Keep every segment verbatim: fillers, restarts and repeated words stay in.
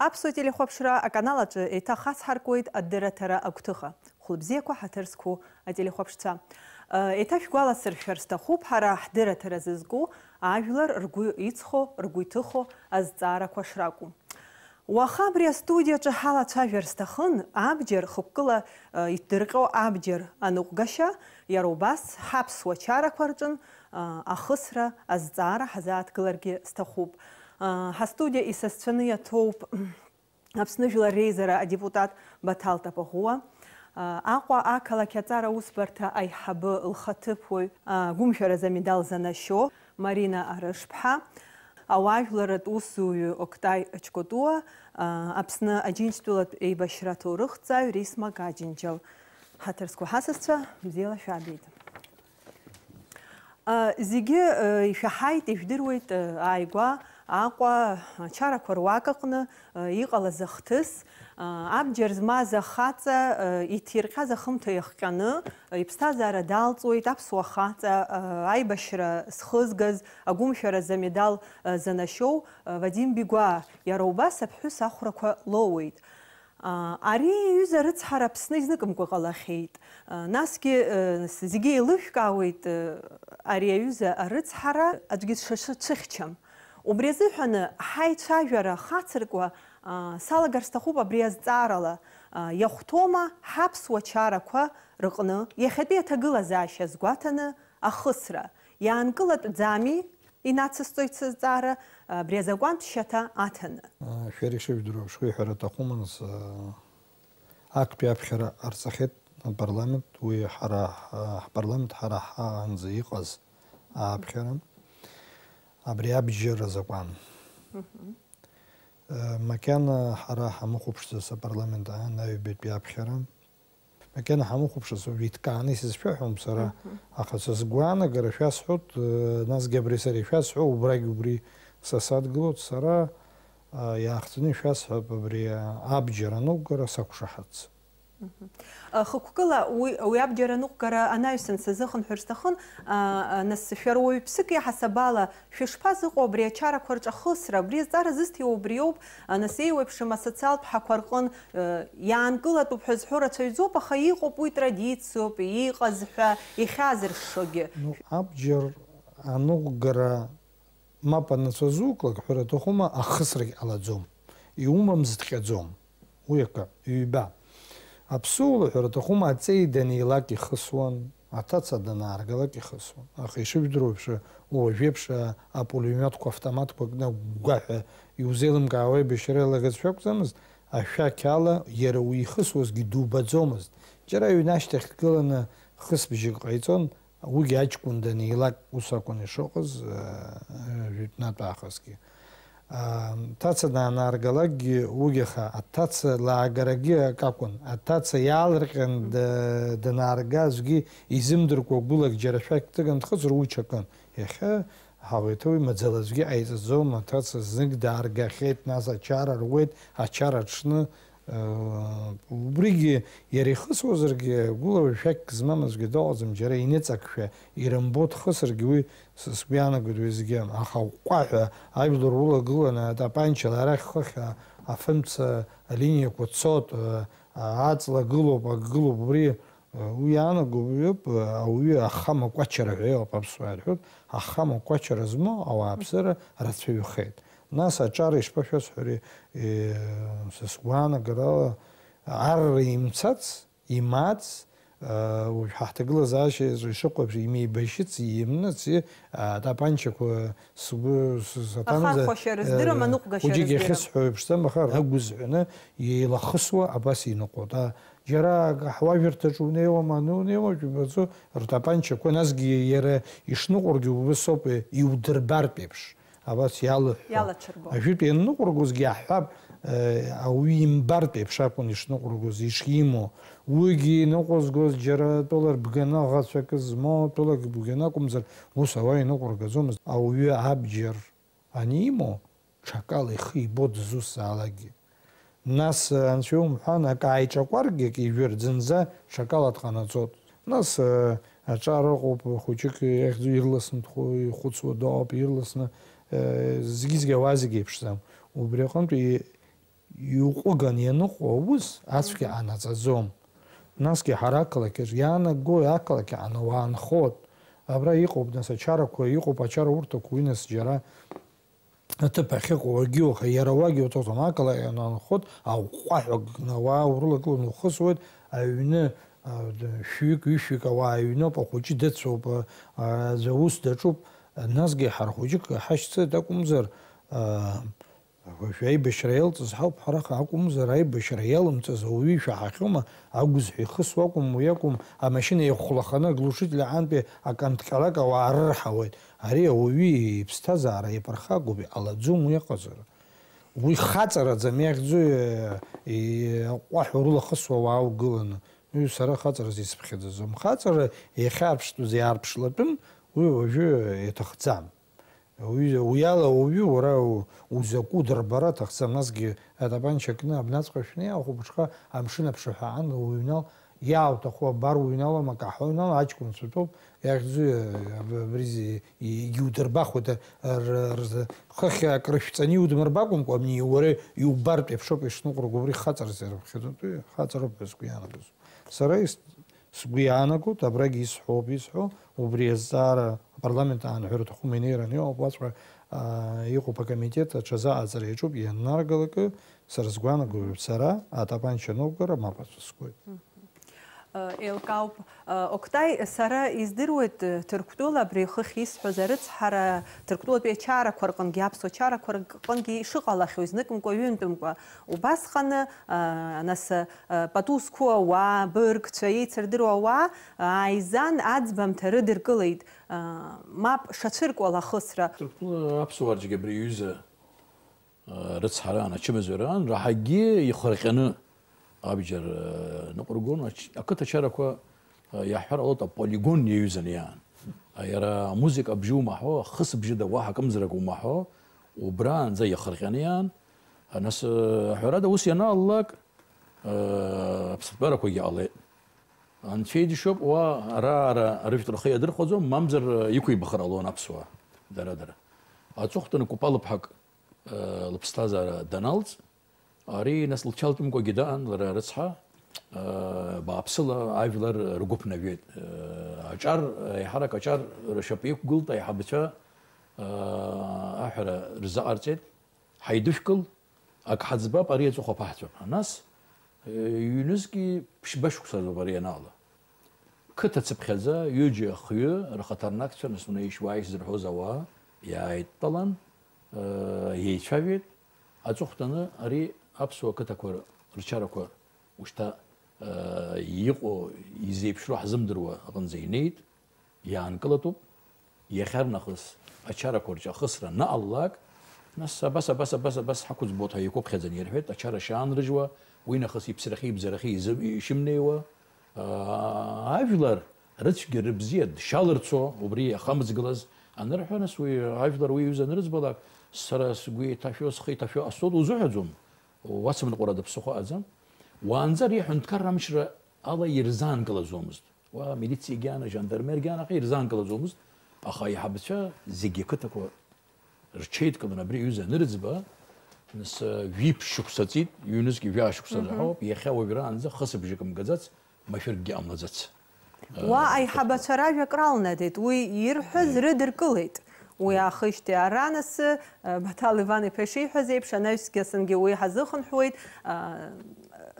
Аԥсуа телехәаԥшра аканал аҿы еиҭа хацҳаркуеит адырраҭара агәҭыха. Хәлыбзиақәа, ҳаҭыр зқәу ателехәаԥшцәа. Еиҭа шәгәаласыршәар сҭахуп, ҳара ҳдырраҭара зызку ажәлар ргәы иҵхо, ргәы иҭыхо азҵаарақәа шракәу. Уаха абри астудиаҿы ҳалацәажәар сҭахын, абџьар хықәкыла, э, иддырҟьо абџьар аныҟәгашьа, иара убас ҳаԥсуа чарақәа рҿын, э, ахысра азҵаара ҳазааҭгыларгьы сҭахуп. Э, ҳастудиа исасцәаны иаҭоуп Аԥсны Жәлар Реизара адепутат Баҭал Тапаӷәуа, э, Аҟәа ақалақь аҵара усбарҭа аиҳабы лхаҭыԥуаҩ, э, агәымшәаразы амедал занашьо Марина Арышԥҳа, ауаажәларратә усзуҩы Октай Чкотуа, а, Аԥсны Аџьынџьтәылатә еибашьра аҭоурыхҭҵааҩ Рисма Гаджинџьал. Ҳаҭыр зқәу ҳасасцәа, бзиала шәаабеит. А, зегьы, э, ишәаҳаит, ижәдыруеит, э, ааигәа Аҟәа ачарақәа руак аҟны, э, иҟалаз ахҭыс, Абџьар змаз ахаҵа, иҭирҟьаз ахымҭа иахҟьаны, иԥсҭазаара далҵуеит, аԥсуа хаҵа, аибашьра зхызгаз, агәымшәаразы амедал занашьоу Вадим Бигәаа, иара убас аԥҳәыс ахәрақәа лоуеит. Ари аҩыза арыцҳара Аԥсны изныкымкәа ҟалахьеит. Насгьы, зегьы еилышәкаауеит, ари аҩыза арыцҳара аӡәгьы дшацәыхьчам. Убри азыҳәаны ҳаицәажәара хацыркуа, аа, салагар сҭахуп абри азҵаарала, аа, иахәҭоума ҳаԥсуа чарақәа рҟны иахьатәи аҭагылазаашьа азгәаҭаны ахысра? Иаанкылатәӡами, инацысҵоит сызҵаара, абри азакәантә шьаҭа аҭаны? Шәара ишыжәдыруа еиԥш, уи ҳәара аҭахума, нас, аа, актәи аԥхьара ҟарҵахьеит апарламент, уи ҳара, ҳа-, ҳпарламент ҳара ҳаанӡа иҟаз ааԥхьара, абри абџьар азакәан. Мгм. Э, макьана ҳара ҳамыхәаԥшӡац апарламент аан аҩбатәи аԥхьара. Макьана ҳамыхәаԥшыц, уажә иҭкааны исызшәаҳәом сара, мгм, аха са сгәаанагара шәасҳәоит, э, насгьы абри сара ишәасҳәо, убрагь убри са садгылоит, сара, э, иаахҵәаны ишәасҳәап, абри, э, абџьар аныҟәгара сақәшаҳаҭц. Мгм. Э, хықәкыла уи, уи абџьар аныҟәгара анаҩсан сазыхынҳәыр сҭахын, а, а, нас шәара уаҩԥсык иаҳасабала шәышԥазыҟоу абри ачарақәа рҿахысра? Абри азҵаара зысҭиуа убриоуп, а, нас еиуеиԥшым асоциалтә ҳақәа рҟын, э, иаанкылатәуп ҳәа зҳәо рацәаҩӡоуп, аха иҟоуп уи традициоуп, иҟаз ҳәа ихьазыршшогьы. Ну, абџьар аныҟәгара мап анацәа зуклак, ҳәара аҭахума, ахысрагь ҟалаӡом. Иумамыз дҟьаӡом. Уи акы, ҩба. Аԥсуала, ҳәара аҭахума, аҵеи данеилак ихысуан, аҭаца данааргалак ихысуан. Аха ишыжәдыруа еиԥш, уажәеиԥш апулемиотқәа, автоматқәа кны агәгәаҳәа иузеилымкаауа аибашьра иалагаз шәакәӡамызт, ашәақь ала иара уи ихысуазгьы дубаӡомызт. Џьара аҩны ашьҭахь дгыланы хысбжьык ҟаиҵон, Уигьы аҷкәын данеилак ус акәын ишыҟаз, э, жәытәнатә аахысгьы. А, ҭаца данааргалакгьы уигьы аха, аҭаца лаагарагьы акакәын. Аҭаца иаалырҟьан да-, данаарга аӡәгьы изымдыркәа гәылак џьара шәақь ҭыган дхыҵыр уи ҽакын. Иахьа ҳауеиҭа уи маӡала аӡәгьы ҟаиҵаӡом, аҭаца знык дааргахьеит, нас ачара руеит, ачара аҽны Убригьы иара ихысуазаргьы, гәыла шәақьк змам аӡәгьы дыҟаӡам, џьара иныҵакшәа, ирымбо дхысыргьы уи, с-, сгәы иаанагоит уи зегьы. Аха аҟәҟәаҳәа ажәлар улагыланы атапанчала арахь хыхь а-, афымца алиниақәа цот, а-, а-, аҵла гылоуп, ак гылоуп, убри Уи иаанаго ауп, ауаҩы ахамакәачара ҳәа иҟоуп аԥсуаа ирҳәоит, ахамакәачара змоу ауааԥсыра рацәаҩхеит. Нас аҿар ишԥашәасҳәари, е, са сгәаанагарала, арра имцац, имаац, а, уажә ҳа ҳҭагылазаашьа ишыҟоу еиԥш, имеибашьыц, имнац, а, атапанчақәа сгәы с-, саҭамзар, ахархәашьа рыздырам, э, аныҟәгашьа хәыҷык рыздырам. Иахьысҳәо еиԥш, сҭамхар, агәызҳәаны еилахысуа абас иныҟәоит. А, Џьара ак ҳуажәырҭаҿы унеиуама, аны унеиуа, ибаӡо ртапанчақәа, насгьы иара ишныҟәаргьы убыс ауп, иудырбартә еиԥш, абас иалыҳәҳәо. Иалаҽырбо. Ажәытә ианныҟәыргозгьы иаҳҳәап, э, ауаҩы имбартә еиԥш акәын ишныҟәыргоз, ишимоу. Уигьы иныҟәызгоз џьара тәыла рбганы аӷацәа акы змоу, тәылак бганы акәымзар, ус ауаа иныҟәыргаӡомызт. Ауаҩы абџьар анимоу, ҽакала ихы ибо дызусҭазаалакгьы. Нас, анцәа иумҳәан, акы ааиҿакәаргьы, акы ижәыр, зынӡа ҽакала дҟанаҵоит. Нас, э, аҿар ыҟоуп, хәыҷык иахьӡу ирласны дхәы-, ихәыцуа дыҟоуп, ирласны, э, зегьы-зегьы ауаа зегьы еиԥшӡам. Убри аҟынтә и-, Иуҟәыган ианыҟоу аус ацәгьа Мгм. ҟанаҵаӡом. Насгьы ҳара ақалақь аҿы иаанагои ақалақь аҟны уаанхоит. Абра иҟоуп, нас, ачарақәа, иҟоуп ачара урҭақәа, уи, нас, џьара аҭыԥ ахьыҟоу, уагьы уаха, иара уагьы уҭахӡом. Ақалақь аҟны уаанхоит, аҟәҟәаҳәа кны ауаа урылагыланы ухысуеит, аҩны, а, д-, шәҩык, ҩышәҩык ауаа аҩноуп, ахәыҷы дыцәоуп, а, аӡәы аус даҿуп, насгьы ҳара хәыҷык ҳашьцылеит акәымзар, а, Аха шәа аибашьра иалҵыз ҳауп, ҳара акәымзар, аибашьра иалымҵыз ауаҩы ишәаҳахьоума, агәызҳәа ихысуа акәым, уи акәым, амашьына еихәлаханы, глушитель аҟынтәи аканҭҟьалак ауаа рырҳауеит. Ари ауаҩы иԥсҭазаара иаԥырхагоуп, иҟалаӡом уи аҟазара. Уи хаҵараӡам, иахьӡу, е, е, аҟәҟәаҳәа урылахысуа ауаа угыланы. Уи сара хаҵаразы исыԥхьаӡаӡом. Хаҵара иахьаарԥштәыз иаарԥшлатәым, уи уажәы иаҭахӡам. Уи, уи ала уаҩы уара у-, узакәу дырбара аҭахӡам, насгьы атапанча кны абнаҵәҟьа шәнеи, ахәыԥҽха амшын аԥшаҳәа аан уҩнал, иаауҭаху абар уҩналом, акаҳуа уҩнал, аҷкәынцәа тәоуп, иахьӡу, аб-, абри зи-, егьудырбахуеит, р-, рзы, хыхь акрышәҵаны иудмырбакәымкәа, абни уара иубартә еиԥшоуп ишныҟәраго, убри хаҵарас ирыԥхьаӡоит, уи хаҵароуп ҳәа сгәы иаанагоз. Сара ис-, Сгәы иаанагоит, абрагь исҳәоуп, исҳәо, убри азҵаара апарламент аан ҳәара аҭахума, инеираны иҟоуп, уаҵәҟьа, аа, иҟоуп акомитет, аҽазааӡара иаҿуп, ианнаргалакы, сара сгәаанагоит, сара атапанча анугара мап ацәыскуеит. Мгм. Еилкаауп, Октай, сара издыруеит, Ҭырқәтәыла абри хыхь исҳәоз арыцҳара, Ҭырқәтәылатәи ачарақәа рҟынгьы, аԥсуа чарақәа рҟынгьы ишыҟалахьоу, изныкымкәа, ҩынтәымкәа. Убасҟаны, аа, нас, Пату зқәу ауаа, быргцәа, еицырдыруа ауаа, ааизан аӡбамҭа рыдыркылеит, мап шацәыркуала ахысра. Ҭырқәтәыла аԥсуаа рҿгьы абри аҩыза, рыцҳараан, ачымазаҩраан, раҳагьы ихырҟьаны абџьар ныҟәыргон, ач-, ақыҭа чарақәа, иаҳҳәар ҟалоит, аполигон иаҩызан иаан. Иара амузыка абжьы умаҳәо, ахысыбжьы ада уаҳа акымзарак умаҳәо, убраанӡа иахырҟьаны иаан. Нас, ҳәарада, ус ианааллак, Аԥсатәарақәагьы ҟалеит. Анцәа иџьшьоуп, уа ара-ара рыжәтә рхы иадырхәаӡом, мамзар иқәибахар ҟалон аԥсуаа, дара-дара. Аҵыхәтәаны кәапалыԥҳак лыԥсҭазаара даналҵ, ари нас лҽалтәымкәагьы даан, лара рыцҳа, бааԥсыла ажәлар ргәы ԥнажәеит. Аҿар, еиҳарак аҿар ршьапы иқәгылт аиҳабацәа, аҳәара рзаҟарҵеит. Ҳаидышәкыл, ак ҳаӡбап, ари аҵыхәа ԥаҳҵәап ҳәа. Нас, ҩнызқьи ԥшьба шықәсазоуп ари ианаала. Қыҭа цыԥхьаӡа ҩыџьа, хҩы рхаҭарнакцәа, нас унаишь-уааишь зырҳәоз ауаа иааидтәалан, еицәажәеит. Аҵыхәтәаны ари аԥсуа қыҭақәа рчарақәа ушьҭа иҟоу, изеиԥшроу ҳзымдыруа аҟынӡа инеит. Иаанкылатәуп, иахьарнахыс ачарақәа рҿы ахысра анаҟалалак, нас абас, абас, абас, абас ҳақәыӡбоит ҳәа иқәыԥхьаӡаны ирҳәеит, ачара шаанрыжьуа, уи нахыс иԥсрахьы, ибзарахьы изы-, ишымнеиуа, аа, ажәлар рыцәгьа рыбзиа дшалырцо, убри иахамыӡгылаз анырҳәа, нас уи ажәлар уи иҩыза анырыӡбалак, сара сгәы еиҭашәо, схы еиҭашәо ҟасҵоит узыҳәаӡом, уацымныҟәарада ԥсыхәа ыҟаӡам. Уаанӡа ари аҳәынҭқарра амчра ала ирзаанкылаӡомызт. Уа амилициагьы ан, ажандармергьы ан, аха ирзаанкылаӡомызт, аха аиҳабацәа зегьы ақыҭақәа рҽеидкыланы абри аҩыза анырыӡба, нас, жәиԥшь шықәса ҵит, ҩнызқь жәаа шықәса Мгм. заҳауп, иахьа уажәраанӡа хысыбжьык мгаӡац, машәыркгьы ҟамлаӡац. Уа Э, аиҳабацәа ражәа акралнадеит, уи ирҳәаз Э. рыдыркылеит. Уи Э. аахижьҭеи ара нас, э, Баҭал Иван-иԥа ишиҳәаз еиԥш, анаҩсгьы асынгьы уи ҳазыхынҳәуеит, э,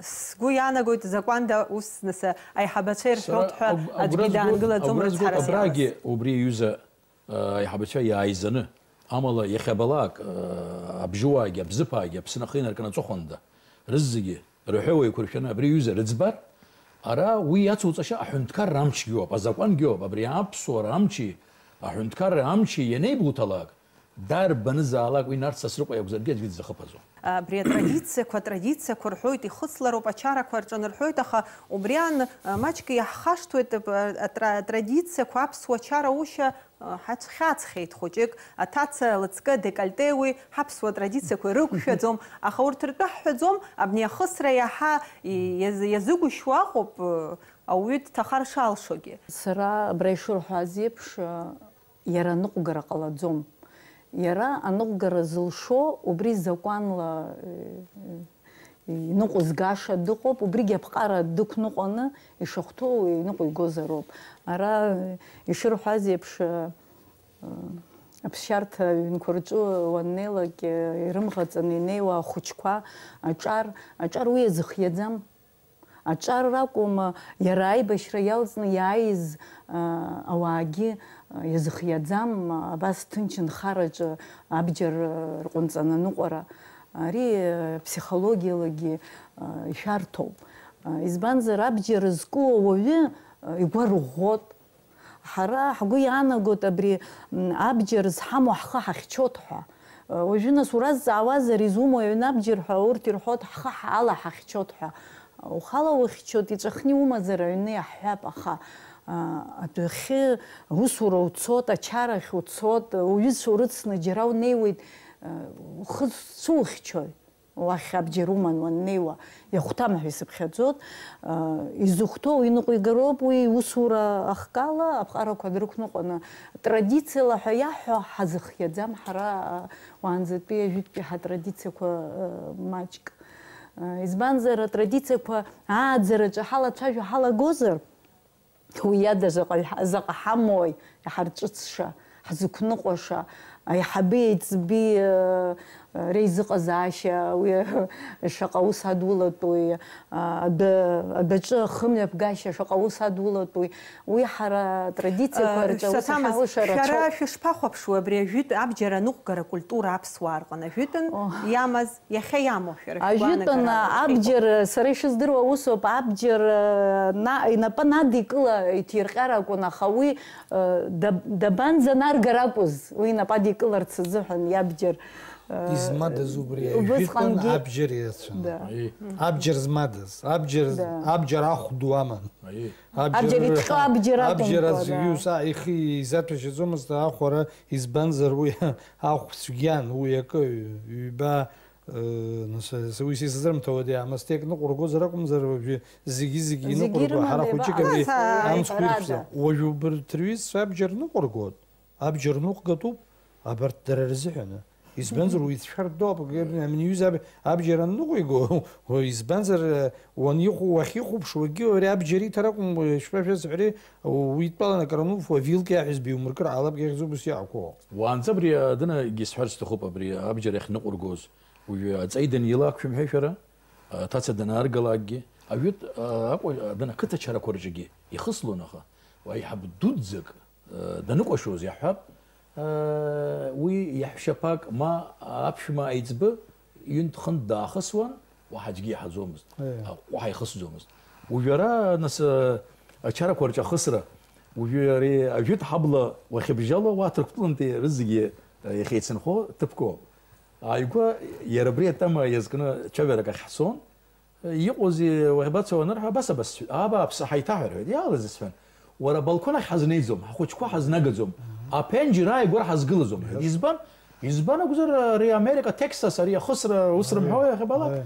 Сгәы иаанагоит, закәанда ус, нас, аиҳабацәа ирҳәоит ҳәа агә-, аӡәгьы агәра згоит, даангылаӡом агәра згоит, рыцҳарас абрагьы иалаз. Убри аҩыза, а, аиҳабацәа иааизаны, амала иахьабалак, а, абжьыуаагьы, абзыԥаагьы Аԥсны ахы инаркны аҵыхәанда, рызегьы рҳәоу еиқәыршәаны абри аҩыза рыӡбар, ара уи иацуҵашьа аҳәынҭқарра амчгьы ыҟоуп, азакәангьы ыҟоуп, абри аԥсуара амчи аҳәынҭқарра амчи ианеибуҭалак, Дарбанызаалак уи Нарҭ Сасрыҟәа иакәзаргьы аӡәгьы дзахыԥаӡом. Абри атрадициақәа, атрадициақәа рҳәоит, ихыслароуп, ачарақәа рҿанарҳәоит, аха убри аан, а, маҷк иаҳхашҭуеит, а, атра-, атрадициақәа, аԥсуа чараушьа, а, ҳацәхьаҵхьеит хәыҷык, аҭаца лыҵкы адекольте уи ҳаԥсуа традициақәа ирықәшәаӡом, аха урҭ ртәы ҳҳәаӡом, абни ахысра иаҳа и-, иаз-, иазыгәышьуа аҟоуп, а, ауаҩы дҭахар шалшогьы. Сара абра ишырҳәаз еиԥш, а, Иара аныҟәгара ҟалаӡом. Иара аныҟәгара зылшо убри закәанла, э, иныҟәызгаша дыҟоуп, убригьы аԥҟара дықәныҟәаны ишахәҭоу иныҟәигозароуп. Ара ишырҳәаз еиԥш, аԥсшьарҭа аҩнқәа рҿы уаннеилак, ирымӷаҵаны инеиуа ахәыҷқәа аҿар, аҿар уи иазыхиаӡам. Аҿар ракәым, иара аибашьра иалҵны иааиз, а, ауаагьы, а, иазыхиаӡам, абас ҭынч нхараҿы абџьар, а, рҟәынҵаны аныҟәара. Ари, а, ԥсихологиалагьы, а, ишәарҭоуп. А, избанзар, абџьар зку ауаҩы, а, игәарӷәӷәоит. Ҳара ҳгәы иаанагоит абри, м, абџьар зҳамоу ҳхы ҳахьчоит ҳәа. Уажәы, нас, уразҵаауазар, изумои аҩны абџьар ҳәа, урҭ ирҳәоит, ҳхы ала ҳахьчоит ҳәа. Ухала ухьчоит, иҵәахны иумазар аҩны иаҳҳәап, аха, а, адәахьы усура уцот, ачарахь уцот, уҩызцәа урыцны џьара унеиуеит, а, ухы суухьчои? Уахь абџьар уман уаннеиуа, иахәҭам ҳәа исыԥхьаӡоит. Изыхәҭоу иныҟәигароуп уи, иусура ахкала аԥҟарақәа дрықәныҟәаны, традициала ҳәа иаҳҳәо ҳазыхиаӡам ҳара, уаанӡатәи ажәытәтәи ҳатрадициақәа, маҷк. Избанзар, атрадициақәа ааӡараҿы ҳалацәажәо ҳалагозар, уи иада заҟа, заҟа ҳамои, иҳарҿыцша, ҳзықәныҟәаша, аиҳаби аиҵби, э, реизыҟазаашьа, уи шаҟа ус адулатәуи, а, адәы, адәаҿы ахымҩаԥгашьа шаҟа ус адулатәуи, уи ҳара атрадициақәа, э, рҿы аус Сасамаз, ахьалшара шәара шәышԥахәаԥшуа абри ажәытә абџьар аныҟәгара культура аԥсуаа рҟны? Ажәытәан О. Иамаз Иахьа иамоу шәара шәгәаанагара Ажәытәан, абџьар, сара ишыздыруа усоуп, абџьар, э, на-, инапы надикыла иҭирҟьар акәын, аха уи, э, даб-, дабанӡанаргар акәыз, уи инапы адикыларц азыҳәан иабџьар, э, Измадаз убри, убысҟангьы абџьар ирацәан. Да. Аи. Абџьар змадаз, абџьар, Да. Абџьар ахә ду аман. Аи. Абџьар иҭҟьо абџьар акәымкәа, абџьар аӡәгьы да. Ус, а, ихы изаҭәашьаӡомызт ахәара, избанзар уи ахә цәгьан, уи акы, ҩба, Э, нас, э, уи сизазырымҭауа диамазҭеи акы ныҟәыргозар акәымзар, уажәы зегьы-зегьы Зегьы иныҟәырго, ҳара ирыман, хәыҷык еиба-, абри ас, амц ааи, қәиршәӡа. Ҳәарада. Уажәы убырҭ рҩызцәа абџьар ныҟәыргоит, абџьар ныҟәгатәуп, абарҭ дара рзыҳәаны. Избанзар, уи ицәшәартә доуп, акы, амни иҩыз аб-, абџьар анныҟәиго, уи избанзар, э, уанихәо-, уахьихәаԥшуагьы, ари абџьар иҭар акәым, уи шәа шәасҳәари, уи итәалан акрануфуа, вилка иаҳәызба иумыркыр ҟалап, иахьӡуп ус иаҳәақәо. Уаанӡа абри адынагьы сҳәарц сҭахуп, абри абџьар иахьныҟәыргоз. Уажәы аҵеи данилак шәымҳәеи шәара, аҭаца данааргалакгьы, ажәытә, а, Аҟәа, а, дана, ақыҭа чарақәа рҿгьы ихыслон, аха уа аиҳаб дуӡӡак, а, даныкәашоз иаҳҳәап, а, уи иаҳәшьаԥак ма аԥшәма аиҵбы ҩынтә-хынтә даахысуан, уаҳа аӡәгьы иаҳаӡомызт, Е. а, уаҳа ихысӡомызт. Уажәы ара, нас, а, ачарақәа рҿы ахысра, уажәы ари ажәытә ҳабла уахьыбжьало уа Ҭырқәтәылантәи рызегьы, а, иахьеицынхо ҭыԥкоуп. Ааигәа иара абри атема иазкны цәажәарак ахь ҳцон. Иҟоузеи уахьбацо анырҳәа, абас, абас, абааԥсы, ҳаиҭаҳәа, рҳәеит, иаалаз сҳәан. Уара абалкон ахь ҳазнеиӡом, ҳхәыҷқәа ҳазнагаӡом, аԥенџьыр ааигәара ҳазгылаӡом, рҳәеит. Избан? Избан акәзар, ари Америка, Тексас, ари ахысра, ус рымҳәои, иахьабалак? Аиеи.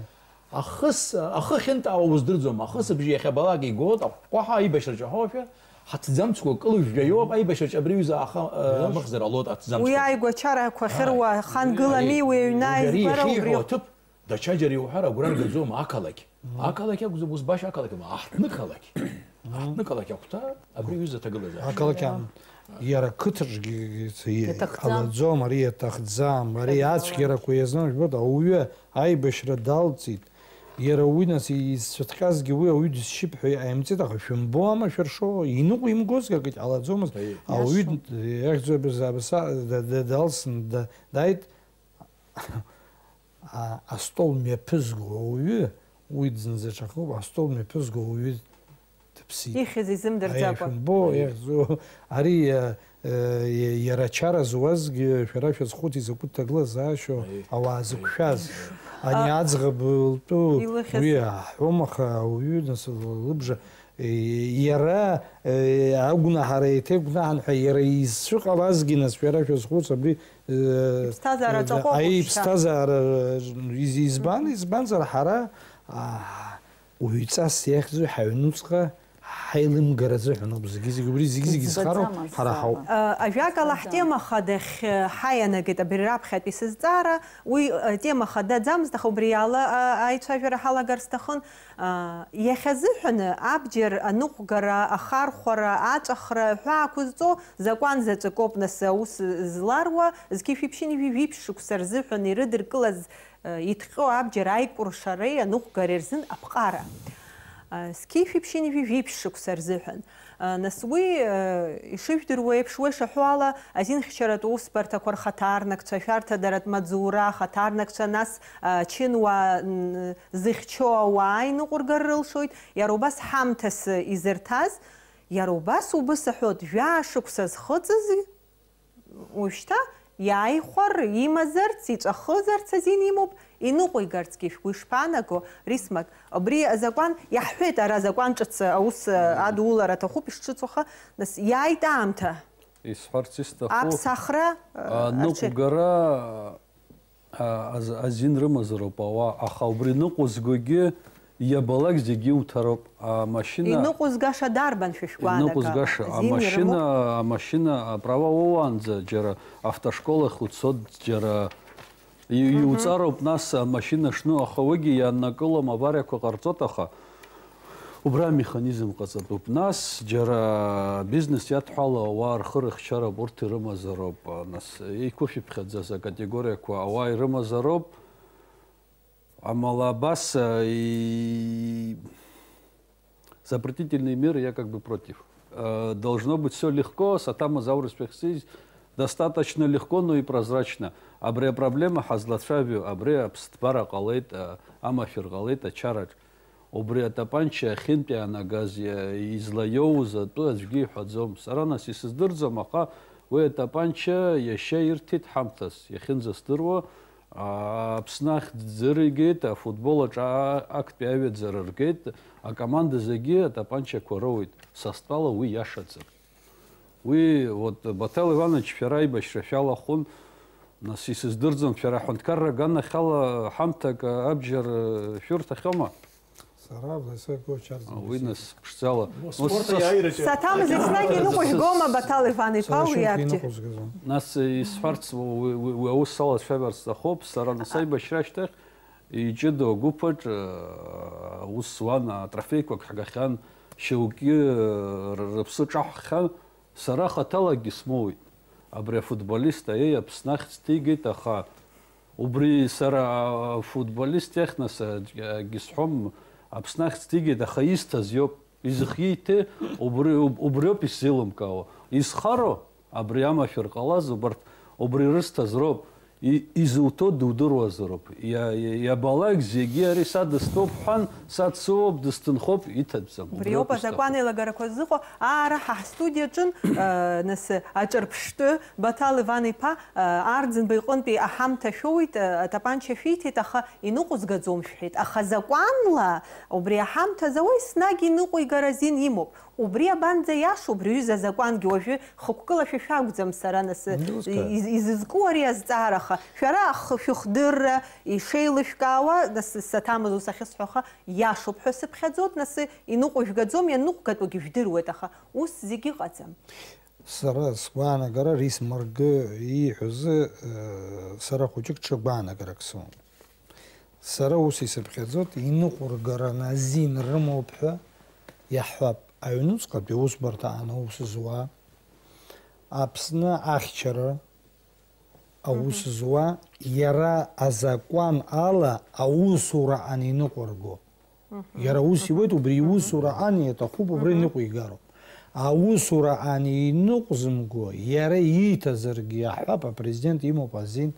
Ахыс, ахы ахьынтаауа уздырӡом, ахысыбжьы иахьабалак игоит, аҟәҟәаҳәа аибашьраҿы ҳауашәа, ҳаҭӡамцқәа кылыжәжәа иоуп, аиба шьаҿа абри аҩыза аха, э, Иашоуп. Амыхзар ҟалоит, аҭӡамцқәа. Уи ааигәачарақәа ахьыруа, Ааи. Хангылами, Ари, уи аҩны уи ари ааизгара иахьиҳәо убри. Аҭыԥ, даҽаџьара иуҳәар агәра ргаӡом, ақалақь. Мгм. Ақалақь акәзар, ус баша ақалақь ама, аҳҭны қалақь. Мгм. Аҳҭны қалақь ахәҭа, абри аҩыза аҭагылазаашьа. Ақалақь ам-, иара қыҭаҿгьы Иаҭахӡам. Ҟалаӡом, ари иаҭахӡам, ари Иаҭахӡам. Ацәгьарақәа иазну, жәбоит, ауаҩы аибашьра далҵит. Иара уи, нас, изцәыҭҟьазгьы уи ауаҩы дысшьып ҳәа иҟаимҵеит, аха шәымбо ама шәыршо, иныҟәимгозгьы акгьы ҟалаӡомызт. Аиеи. Ауаҩы Иашоуп. Д-, иахьӡу абырза абаса да-, да-, далсны да-, дааит, а, астол мҩаԥызго ауаҩы, уи дзынзаҿахоуп, астол мҩаԥызго ауаҩы дыԥсит. Ихьыз изымдырӡакәа. Аиеи, шәымбо, Аиеи. Иахьӡу, ари, э, э, иа-, иара ачара зуазгьы, шәара шәазхәыци, закәытә ҭагылазаашьоу Аиеи. Ауаа Аиеи. Зықәшәаз. Ани А, аӡӷаб лтәу илыхьыз. Уи аҳәом, аха ауаҩы, нас, лыбжа, э, иара, э, агәнаҳара еиҭеигәнаҳан ҳәа, иара изцәыҟалазгьы, нас, шәара шәазхәыц, абри, э, Иԥсҭазаара э, аҵаҟоуп аи, уажәшьҭа. Иԥсҭазаара, э, из-, избан, избанзар ҳара, а, Уаҩҵас иахьӡу ҳаҩнуҵҟа ҳаилымгара азыҳәан ауп зегьы-зегьы, убри зегьы-зегьы зхароуп, Иӡбаӡамызт ҳара ҳауп. азы. Э, ажәакала, Иӡбаӡамызт. Ҳтема хада хь-, ҳаианагеит абри раԥхьатәи сызҵаара, уи, э, тема хадаӡамызт, аха убри ала, а, аицәажәара ҳалагар сҭахын. А, иахьазыҳәаны абџьар аныҟәгара, ахархәара, аҵәахра ҳәа ақәызҵо закәан заҵәык ауп, нас, аус зларуа, зқьи шәиԥшьыни жәиԥшь шықәса рзыҳәан ирыдыркылаз, э, иҭҟьо абџьар аикәыршареи аныҟәгареи рзын аԥҟара. Э, зқьи шәиԥшьыни жәиԥшь шықәса рзыҳәан. Э, нас уи, э, ишыжәдыруа еиԥш, уи шаҳәо ала, азинхьчаратә усбарҭақәа рхаҭарнакцәа, ашәарҭадаратә маҵзура ахаҭарнакцәа, нас, э, чынуаа, н-, зыхьчо ауаа иныҟәыргар рылшоит, иара убас ҳамҭас изырҭаз, иара убас убыс аҳәот, жәаа шықәса зхыҵыз, уажәшьҭа иааихәар, имазарц, иҵәахызарц азин имоуп, иныҟәигарцгьы шәгәы ишԥаанаго, Рисмак? Абри азакәан, иаҳҳәеит ара азакәан ҿыц аус, э, адулара аҭахуп ишҿыцу, аха, нас, иааит аамҭа. Исҳәарц исҭаху, Аԥсахра, э, аныҟәгара, а, аз-, азин рымазароуп ауаа, аха убри ныҟәызгогьы иабалак зегьы иуҭароуп. Амашьына Иныҟәызгаша дарбан шәышәгәаанага? Иныҟәызгаша, Азин амашьына, ирымоуп? Амашьына аправа уоуаанӡа џьара автошколахь уцот, џьара и-, Мгм. иуҵароуп нас амашьына шну, аха уигьы ианнакылом, авариақәа ҟарҵот, аха убра амеханизм ҟаҵатәуп. Нас џьара бизнес иадҳәало ауаа рхы рыхьчароуп, урҭ ирымазароуп, нас еиқәышәыԥхьаӡаз акатегориақәа ауаа ирымазароуп. Амала абас, э, и-, запретительные меры я как бы против. Э, должно быть всё легко, саҭамыз аурыс шәахьсыжь, достаточно легко, но и прозрачно. Абри апроблема ҳазлацәажәо, абри аԥсҭбара ҟалеит, э, амашәыр ҟалеит ачараҿ. Убри атапанча ахьынтә иаанагаз, иа-, излаиоуз атәы аӡәгьы иҳәаӡом. Сара нас исыздырӡом, аха уи атапанча иашьа ирҭеит ҳамҭас, иахьынӡасдыруа, Аԥсны ахьӡ ргеит, афутбол аҿы а-, актәи аҩаӡара ргеит, акоманда зегьы атапанчақәа роуеит. Са стәала уи иашаӡам. Уи, вот, Баҭал Иваныч, шәара аибашьра шәалахәын, нас исыздырӡом, шәара аҳәынҭқарра аганахьала ҳамҭак абџьар шәырҭахьоума? Сара Владислав Егорович Арӡынба Уи сиҭ. Нас ԥшӡала. Спорт Ус сас- аиааираҿы Саҭамыз еснагь иныҟәыжәгома Баҭал Иван-иԥа Сара уи шьоук абџьар? Иныҟәызгазом. Нас исҳәарц, уи, уи, уи аус салацәажәарц сҭахуп, сара нас аибашьра ашьҭахь иҷыдоу агәыԥ аҿы, аус зуан, атрофеиқәак ҳгахьан, шьоукгьы р-, рыԥсы ҿаҳххьан, сара хаҭалагьы смоуит. Абри афутболист, аиеи, Аԥсны ахьӡ ҭигеит, аха Убри сара, а, футболист иахь нас, а, акгьы сҳәом, Аԥсны ахьӡ ҭигеит, аха изҭаз иоуп, изыхиеиҭе, убри, уб-, убриоуп исзеилымкаауа. Изхароу, абри амашәыр ҟалаз, убарҭ, убри рызҭаз роуп, и-, изуҭо дудыруазароуп. Иа-, иа-, иабалак зегьы ари са дыстәуп ҳәан, са дсыуоуп, дысҭынхоуп, иҭатәӡам. Убри Убриоуп ауп изҭаху. Азакәан еилагарақәа зыҟоу, аа, ара ҳа ҳстудиаҿын, э, нас, аҿырԥштәы, Баҭал Иван-иԥа, э, Арӡынба иҟынтәи аҳамҭа шәоуит, э, атапанча шәиҭеит, аха иныҟәызгаӡом шәҳәеит. Аха закәанла убри аҳамҭазы уа еснагь иныҟәигара азин имоуп. Убри абанӡа иашоуп, рҩыза азакәангьы уажәы хықәкыла шәа шәакәӡам сара нас, Индусқәа. Из-, изызку ари азҵаара, аха шәара ахы шәыхдырра ишеилышәкаауа, нас саҭамыз ус ахьысҳәо, аха иашоуп ҳәа сыԥхьаӡоит, нас иныҟәыжәгаӡом, ианыҟәгатәугьы жәдыруеит, аха ус зегь ыҟаӡам. Сара сгәаанагара Рисмаргы ииҳәозы, э, сара хәыҷык ҽа гәаанагарак сымоуп. Сара ус исыԥхьаӡоит, иныҟәыргараны азин рымоуп ҳәа иаҳҳәап, аҩнуҵҟатәи аусбарҭа аан аус зуа, Аԥсны ахьчара аус Мгм. зуа, иара азакәан ала аусура аниныҟәырго. Мгм. Иара ус Мгм. иуеит, убри Мгм. иусура ан иаҭахуп, убри Мгм. ныҟәигароуп. Аусура ан иныҟәзымго, иара ииҭазаргьы иаҳҳәап, апрезидент имоуп азин,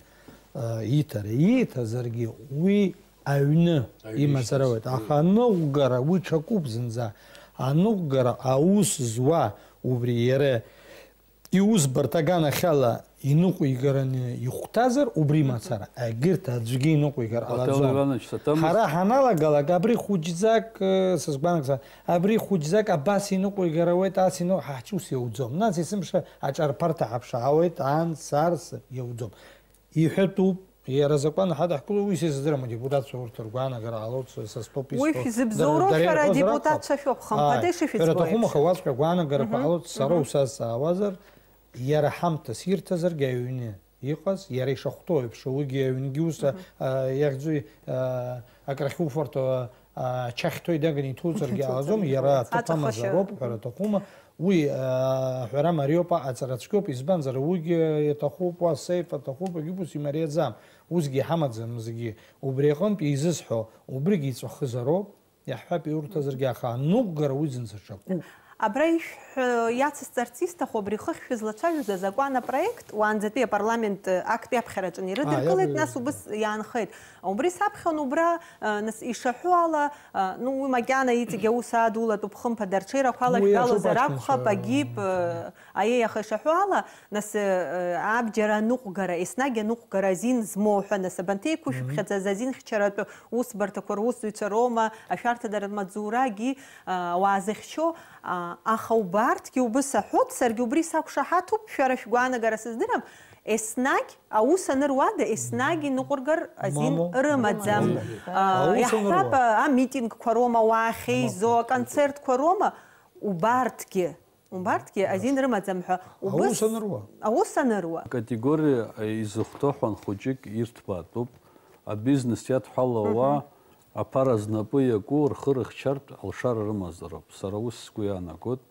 э, ииҭара. Ииҭазаргьы уи аҩны Аҩны имазар ишьҭаз. Ауеит. Аха аныҟәгара, уи ҽакуп зынӡа. Аныҟәгара аус зуа, убри иара Иусбарҭа аганахьала иныҟәигараны ихәҭазар, убри Мгм. мацара, егьырҭ аӡәгьы иныҟәигар Баҭал ҟалаӡом. Иванович, саҭамыз- Ҳара ҳаналагалак, абри хәыҷӡак, э, сызгәаанагозар, абри хәыҷӡак абас иныҟәигар ауеит, ас иныҟә-, ҳа ҳус иауӡом. Нас есымша аҿарԥарҭа ҳаԥшаауеит, анс, арс, иауӡом. Иҳәатәуп, Иара азакәан ҳадаҳкыло, уи сыздырам, адепутатцәа урҭ ргәаанагара ҟалоит, са, са стәоуп. Уи исҳәо, шәзыбзоуроу дара, дара шәара иҳәозар акәхап. Адепутатцәа шәоуп, хымԥада. Ааи, ишышәызбо шәара аҭахума еиԥш. Аха уаҵәҟьа агәаанагарақәа Мгм. ҟалоит, сара Мгм. усазҵаауазар, иара ҳамҭас ирҭазаргьы аҩны иҟаз, иара ишахәҭоу еиԥш, уигьы аҩнгьы ус, Мгм. а, иахьӡуи, а, акрахьуфарҭоу, а, чахьҭоу идаганы иҭуцаргьы Иҭуцаргьы ҟалаӡом, иара иҭуцаргьы. Аҭыԥ Аҭахашьа. Амазароуп, ҳәара аҭахума. Уи, аа, аҳәара мариоуп, аҵара цәгьоуп, избанзар, уигьы иаҭахуп, уа сейф аҭахуп, егьи ус имариаӡам. Усгьы иҳамаӡам зегьы. Убри аҟынтә изысҳәо, убригьы иҵәахызароуп, иаҳҳәап, иурҭазаргьы, аха аныҟәгара уи зынӡа ҿакуп. Абра ишәҳәо иацысҵарц исҭаху, абри хыхь шәызлацәажәоз азакәан апроект, уаанӡатәи апарламент актәи аԥхьараҿы ирыдыркылеит, Ааи, нас абри убыс иаанхеит. Убри саԥхьон убра, а, нас, ишаҳәо ала, а, ну, уи макьана иҵегь аус адулатәуп, хымԥада, рҽеирақәа Уи алашәгалозар аҿуп акәхап, аҷкәынцәа. Агип, а, аиеи, аха ишаҳәо ала, нас, а, абџьар аныҟәгара, еснагь аныҟәгара азин змоу ҳәа, нас, абанҭ еиқәышәԥхьаӡаз азин хьчаратәы усбарҭақәа русзуҩцәа роума, ашәарҭадаратә маҵзурагьы, а, ауаа зыхьчо, а, аха убарҭгьы убыс аҳәот, саргьы убри сақәшаҳаҭуп, шәара шәгәаанагара сыздырам, еснагь Аус аныруада, еснагь иныҟәыргар азин Мамоу. Рымаӡам. Мамоу. Аа, Аус иаҳҳәап, аныру. Амитингқәа роума, уаа ахьеизо, Мамоу. Аконцертқәа роума, убарҭгьы, убарҭгьы азин рымаӡам ҳәа. Убыс Аус аныруа. Аус аныруа. Категориа изыхәҭоу ҳәан хәыҷык ирҭбаатәуп. Абизнес иадҳәалауа Мгм. Аԥара знапы иаку рхы рыхьчартә алшара рымазароуп, сара ус сгәы иаанагоит.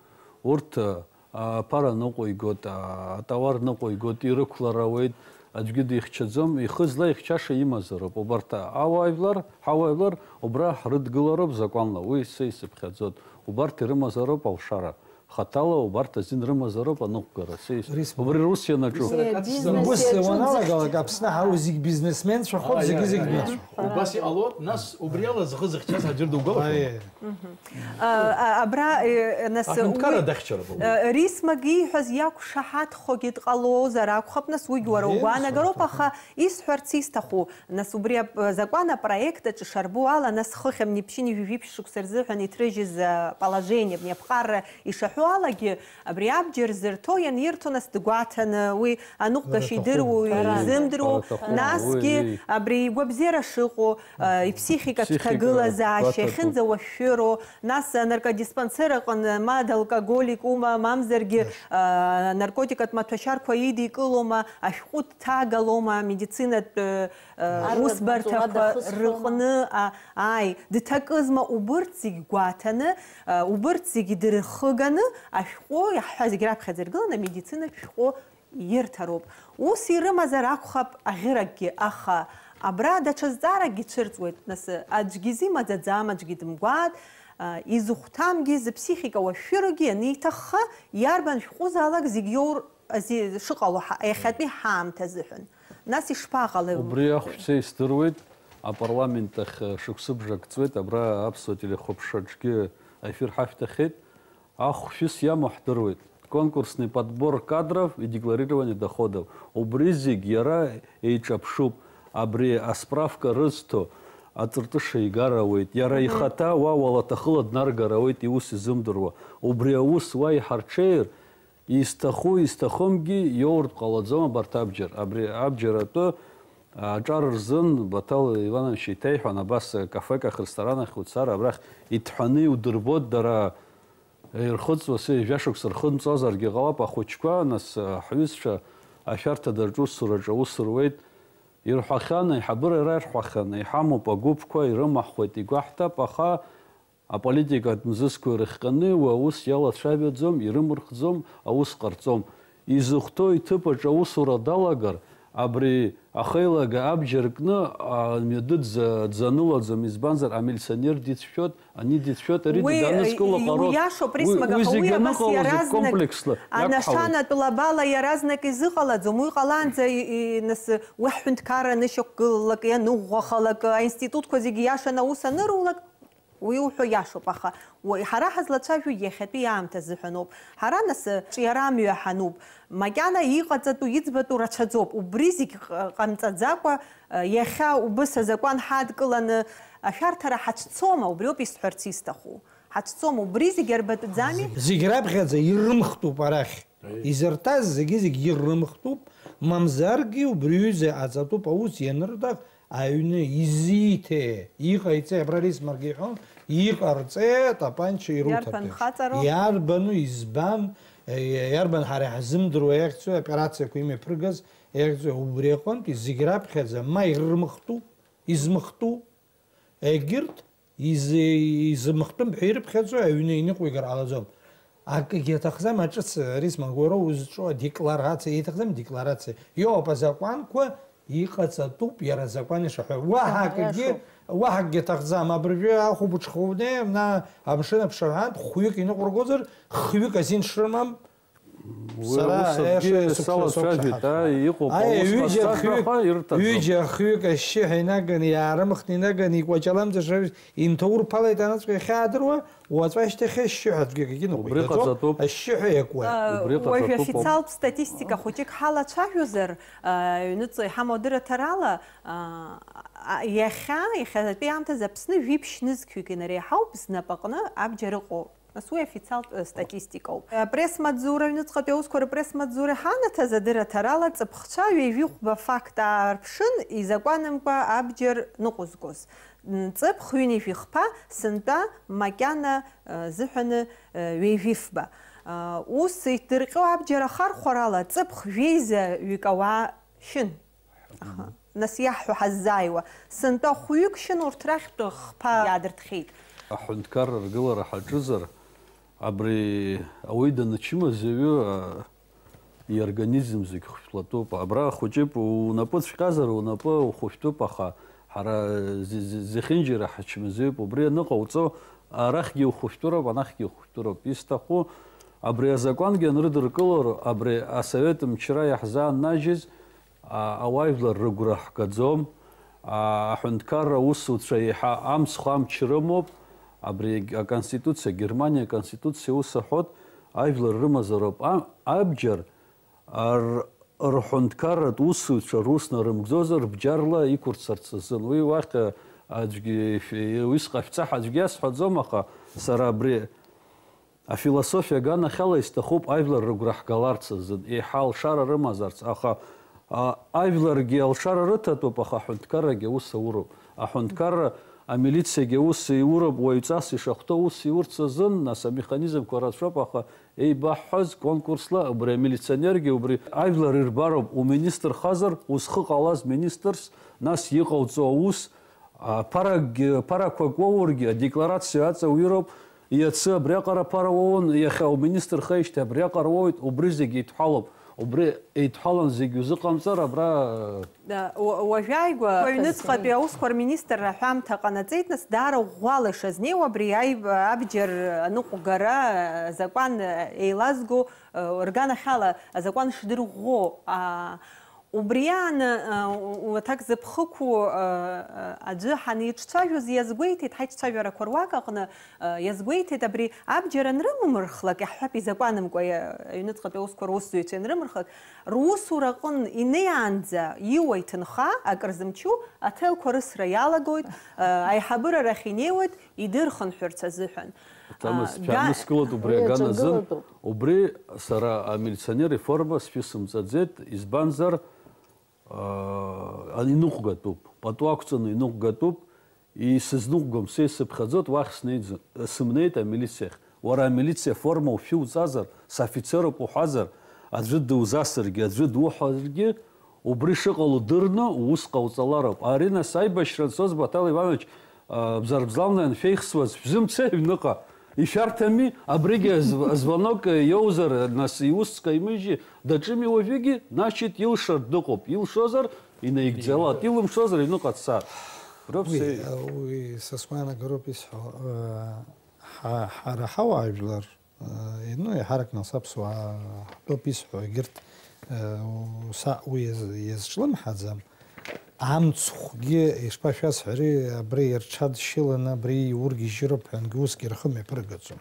Урҭ, а, аԥара ныҟәигоит, а, атауар ныҟәигоит, ирықәлар ауеит, аӡәгьы дихьчаӡом, ихы злаихьчаша имазароуп. Убарҭ ауаажәлар, ҳауаажәлар убра ҳрыдгылароуп закәанла, уи са исыԥхьаӡоит. Убарҭ ирымазароуп алшара. Хаҭала убарҭ азин рымазароуп аныҟәгара, сеис. Риск. Убри рус ианаҿу. Риск. Убыс уаналагалак, Аԥсны ҳауа зегь бизнесменцәахоит, Ааи, зегьы ааи, зегь ааи. Бизнесцәа. Убас иҟало, нас убри ала зхы зыхьчаз аӡәыр дугәалашәома? Ааи. Мгм. А, а, абра, э, нас, Аҳәынҭқарра уи, дахьчарабалоуп. Э, Рисмагь ииҳәаз иақәшаҳаҭхогьы дҟалозар акәхап, нас уигь уара Ааи, угәаанагароуп, сахәаҭахуп. Аха исҳәарц исҭаху, Нас убри ап-, закәан апроект аҿы шарбо ала, нас хыхь амни ԥшьыни жәибжь шықәса рзыҳәан иҭрыжьыз, а, положение, абни аԥҟарра ишаҳәо алагьы, абри абџьар зырҭо ианирҭо, нас дгәаҭаны, уи аныҟәгашьа Ара идыруа, аҭахума. Ара изымдыруа, аҭахума. Насгьы Уи. Абри игәабзиара шыҟоу, а, иԥсихикатә Ԥсихика ҭагылазаашьа, гәаҭатәуп. Иахьынӡауашәшәыроу, нас анаркодиспансер аҟны ма далкоголик ума, мамзаргьы, Yes. а, наркотикатә маҭәашьарқәа идикылома, ашәҟәы дҭагалома, медицинатә, а, Ар-, усбарҭақәа маҵура дахысхьоума? Рыҟны, а, ааи, дҭакызма, убырҭ зегь гәаҭаны, а, убырҭ зегь дырхыганы, ашәҟәы, иаҳҳәаз зегь раԥхьаӡа иргыланы, амедицинатә шәҟәы ирҭароуп. Ус ирымазар акәхап аӷьыракгьы, аха абра даҽа зҵааракгьы цәырҵуеит, нас, аӡәгьы изимаӡаӡам, аӡәгьы дымгәааит, а, изыхәҭамгьы, зыԥсихика уашәшәырогьы ианиҭахха, иарбан шәҟәызаалак зегь иоур Ази-, шыҟало ҳа-, иахьатәи ҳаамҭа азыҳәан. Нас ишԥаҟалеи? Убри ахәшәца исдыруеит, апарламент ахь, э, шықәсыбжак ҵуеит, абра аԥсуа телехәаԥшраҿгьы аефир ҳашәҭахьеит. Ахәшәыс иамоу ҳдыруеит. Конкурсный подбор кадров и декларирование доходов. Убри зегь иара еиҿаԥшуп. Абри асправка рызҭо аҵыртыша игар ауеит. Иара Мгм. Ихаҭа уа уалаҭахыла днаргар ауеит, иус изымдыруа. Убри аус уа иҳарҽеир, Изҭаху, изҭахымгьы иоуртә ҟалаӡом абарҭ абџьар. Абри абџьар атәы аҿар рзын Баҭал Иванович иҭеиҳәан, абас кафек ахь, ресторанахь уцар, абрахь иҭҳәаны иудырбоит, дара ирхыҵуа, сеи жәашықәса рхымҵуазаргьы ҟалап, ахәыҷқәа, нас, ҳҩызцәа ашәарҭадаҿ усураҿы аус руеит. Ирҳәахьан, аиҳабыра ираирҳәахьан, иҳамоуп агәыԥқәа, ирымаҳхуеит, игәаҳҭап, аха Аполитикатә мзызқәа ирыхҟьаны уи аус иалацәажәаӡом, ирымырхӡом, аус ҟарҵом. Изыхәҭоу иҭыԥаҿ аусура далагар, абри ахеилага абџьар кны, а, мҩаду дза-, дзанылаӡом, избанзар, амилиционер дицәшәоит, ани дицәшәоит, ари Уи, даныскыло э, ҟароуп. Уиашоуп, Уи, Рисмага, уи аха зегь уи абас аныҟало зегь иаразнак, комплексла иақәҳауеит. Анашанатә лабала иаразнак изыҟалаӡом, уи ҟалаанӡа и-, и-, нас, уи ҳҳәынҭқарра анышьақәгылалак, ианыӷәӷәахалак, аинститутқәа зегьы иашаны аус анырулак, Уи уҳәо иашоуп, аха уи, ҳара ҳазлацәажәо иахьатәи аамҭа азыҳәаноуп. Ҳара, нас, ҿиара амҩа ҳануп. Макьана иҟаҵатәу, иӡбатәу рацәаӡоуп. Убри зегь ҟ-, ҟамҵаӡакәа, иахьа убыс азакәан ҳадкыланы ашәарҭара ҳацәцома, убриоуп исҳәарц исҭаху. Ҳацәцома, убри зегь арбатәӡами? Зегь раԥхьаӡа ирымхтәуп арахь. Изырҭаз зегьы-зегь ирымхтәуп, мамзаргьы убри аҩыза аҵатәуп аус ианырҭах, аҩны изиҭеи, иҟаиҵеи, абра Рисмаргьы иҳәон, иҟарҵеи атапанча ируҭартә Иарбан еиԥш. Хаҵароу? Иарбану, избан, е, иарбан ҳара иаҳзымдыруа иахьӡу аоперациақәа имҩаԥыргаз иахьӡу, убри аҟынтәи зегь раԥхьаӡа ма ирымхтәу, измыхтәу, егьырҭ изы-, изымхтәым ҳәа ирыԥхьаӡо аҩны иныҟәигар ҟалаӡом. Акгьы аҭахӡам, аҿыц, Рисма, уара узҿу адекларациа, иҭахӡам адекларациа. Иоуп, азакәанқәа иҟаҵатәуп, иара азакәан ишаҳәо. Уаҳа акгьы, иашоуп. Уаҳа акгьы аҭахӡам. Абыржәы ахәылбыҽха унеи, на амшын аԥшаҳәантә хәҩык иныҟәыргозар, хҩык азин шрымам, Уи сара аус акгьы еиша сықәшәа салацәажәеит, соуԥшаҳаҭра. Ааи, иҟоуп, Аи, аус ҩыџьа ҟазҵаша хҩык, ҳәа ирҭаӡом. Ҩыџьа хҩык ашьшьыҳәа инаганы, иаарымхны инаганы, икәаҷаламӡаша инҭаурԥалеит анаҵәҟьа иахьаадыруа, уаҵәы ашьҭахь ашьшьыҳәа аӡәгьы акгьы ныҟәигаӡом, Убри ҟаҵатәуп. Ашьшьыҳәа иакуеит. Убри Уажәы ҟаҵатәуп. Официалтә статистика хәыҷык ҳалацәажәозар, а, аҩныҵҟа иҳамоу адырраҭарала, а, а, иахьа, иахьатәи аамҭазы Аԥсны жәиԥшь нызқьҩык инареиҳауп знапаҟны абџьар ыҟоу. Нас уи официалтә, э, статистикоуп. Э, пресс-маҵзура, аҩныҵҟатәи аусқәа рпресс-маҵзура иҳанаҭаз адырраҭарала, ҵыԥхцәа ҩажәихәба факт аарԥшын, изакәанымкәа абџьар ныҟәызгоз. М, ҵыԥх ҩынҩажәи хԥа, сынтәа макьана, э, зыҳәаны, э, ҩажәифба. Э, ус идырҟьо абџьар ахархәарала, ҵыԥх жәеиза ҩык ауаа шьын. Аха, нас иаҳҳәо ҳаззааиуа, сынтәа хәҩык шьын урҭ рахьтә хԥа иаадыртхьеит. Аҳәынҭқарра ргылара ҳаҿызар, абри ауаҩы данычымазаҩы, а, иорганизм зегь хәшәтәлатәуп. Абра хәыҷык унапы цәҟьазар, унапы ухәышәтәуп, аха ҳара зи-, зи-, зехьынџьара ҳачмазаҩуп. Убри аныҟауҵо, арахьгьы ухәышәтәыроуп, анахьгьы ухәышәтәыроуп. Исҭаху, абри азакәангьы анрыдыркыло, абри асовет мчра иаҳзааннажьыз, А, ауаажәлар рыгәра ҳгаӡом. А, аҳәынҭқарра аусуцәа еиҳа амцхә амч рымоуп. Абри аконституциа, Германиа аконституциа ус аҳәоит, ажәлар рымазароуп. А, абџьар, ар-, рҳәынҭқарратә усуцәа рус нарымгӡозар, бџьарла иқәырццарц азын. Уи уахь, а, аӡәгьы ишәи-, уи сҟашәҵа ҳәа аӡәгьы иасҳәаӡом, аха сара абри Афилософиа аганахьала исҭахуп ажәлар рыгәра ҳгаларц азын, еиҳа алшара рымазарц, аха, а, ажәларгьы алшара рыҭатәуп, аха аҳәынҭқаррагьы аус ауроуп. Аҳәынҭқарра, амилициагьы аус иуроуп, уаҩҵас ишахәҭоу аус иурц азын, нас, амеханизмқәа рацәоуп, аха еибаҳҳәаз конкурсла, убри амилиционергьы, убри ажәлар ирбароуп, уминистрхазар, узхы ҟалаз министрс, нас иҟауҵо аус, А, ԥарак, ԥарақәак уоургьы, адекларациа аҵа уироуп, иацы абриаҟара аԥара уоуан, иахьа уминистрхеижьҭеи абриаҟара уоуеит, убри зегь еидҳәалоуп. Убри еидҳәалан зегь узыҟамҵар, абра, Да, уа-, уажәааигәа аҩныҵҟатәи аусқәа рминистрра аҳәамҭа ҟанаҵеит, нас даара ӷәӷәала ишазнеиуа абри аиб-, абџьар аныҟәгара, азакәан еилазго, рганахьала азакәан шдырӷәӷәо, а, Убри аан, а, у-, уаҭак зыԥхықәу, а, а, аӡәы ҳанеиҿцәажәоз иазгәеиҭеит, ҳаиҿцәажәарақәа руак аҟны, а, иазгәеиҭеит, абри абџьар анрымамырхлак, иаҳҳәап, изакәанымкәа, иа-, аҩныҵҟатәи аусқәа русзуҩцәа ианрымырхлак, русура аҟын инеиаанӡа иуа иҭынха, акыр зымчу, аҭелқәа рысра иалагоит, а, аиҳабыра рахь инеиуеит, идырхынҳәырц азыҳәан. Ҭамас, А, га- шәааныскылоит убри Уи аган азын. Аҿагылатәуп. Убри сара амилиционер иформа сшәысымҵаӡеит, избанзар, аа, иныҟәгатәуп, пату ақәҵаны иныҟәгатәуп, исызныҟәгом, са исыԥхьаӡоит, уахь снеиӡом, сымнеит амилициахь. Уара амилициа аформа ушәуҵазар, софицеруп уҳәазар, аӡәы дузасыргьы, аӡәы дуҳәаргьы, Убри шыҟало дырны уус ҟауҵалароуп. Ари нас аибашьра анцоз Баҭал Иванович, а, Бзарбзанла ианшәеихсуаз, шәзымцеи аҩныҟа? Ишәарҭами? Абригьы зв-, звонок иоузар, нас иус каимыжьи, даҿыми уажәыгьы, значит, илшартә дыҟоуп. Илшозар, инаигӡалат, илымшозар, аҩныҟа дцар. Уи, Рыԥсеи- а, уи са сгәаанагароуп исҳәо, а, ҳа-, ҳара ҳауаажәлар, Э, ну, еиҳаракны нас аԥсуаа ҳтәоуп исҳәо, егьырҭ, э, са уи иаз-, иазҿлымҳаӡам. Амцхәгьы, ишԥашәасҳәари, абри ирҽадшьыланы, абри иургьежьыроуп ҳәангьы усгьы рхы мҩаԥыргаӡом.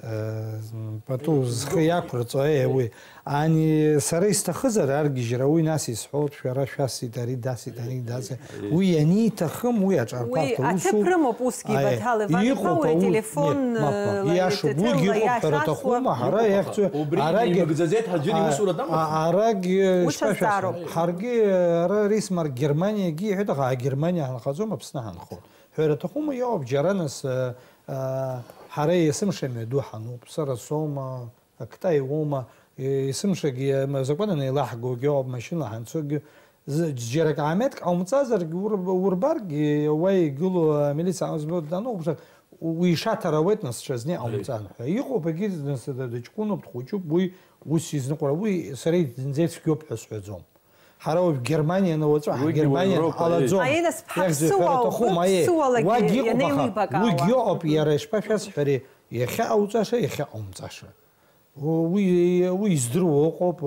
Э, пату зхы иақәырҵо, э, уи. Ани сара исҭахызар аргьежьра, уи нас исҳәоит, шәара шәасит, ари дасит, ани дасит. Уи аниҭахым, уи аҿарԥарҭа Уи аҭыԥ усуп. рымоуп усгьы, Аиа. Баҭал Иван-иԥа, Иҟоуп уи аус-, телефон, не, мапа, э, иашоуп, уигьы телефонла иҟоуп, ҳәара иахьаҳасуа. иахьӡу, Убри арагь-, имыгӡаӡеит ҳаӡәыр а, иусура дамаха. а, арагь, э, Ус шԥашәасҳәо? азҵаароуп. Ҳаргьы, э, ара Рисмар Германиагьы иҳәеит, аха Германиа ҳанхаӡом, Аԥсны ҳанхоит. Ҳәара аҭахума, иоуп, џьара нас, э, э, ҳара есымша мҩаду ҳануп, сара соума, Актай уоума, е-, есымшагьы, м-, азакәан анеилаҳгогьы ауп, машьына ҳанцогьы, з-, џьара акаамеҭк ҟаумҵазаргьы, ур-, урбаргьы, уа игылоу амилициа аҟны збоит, даноуԥшак, у-, уи ишаҭара ауеит, нас, ҽазни ҟаумҵан ҳәа. Иҟоуп, егьи, нас, д-, дыҷкәыноуп, дхәыҷуп, уи ус изныҟәара, уи сара зынӡа ицәгьоуп ҳәа сҳәаӡом. Ҳара уажә Германианы уаҵәы Уигьы Германиан Европа, ҳалаӡом. Аиеи. Аида, сԥҳа Иахьӡу ԥсыуа ҳәарҭахума, ауп, аиеи. ԥсыуалагьы Уагь иҟоуп, аха ианеилибакаауа. Уигь иҟоуп, Мгм. иара ишԥашәасҳәари, иахьа ҟауҵаша, иахьа ҟаумҵаша. Уи, уи издыруа ыҟоуп,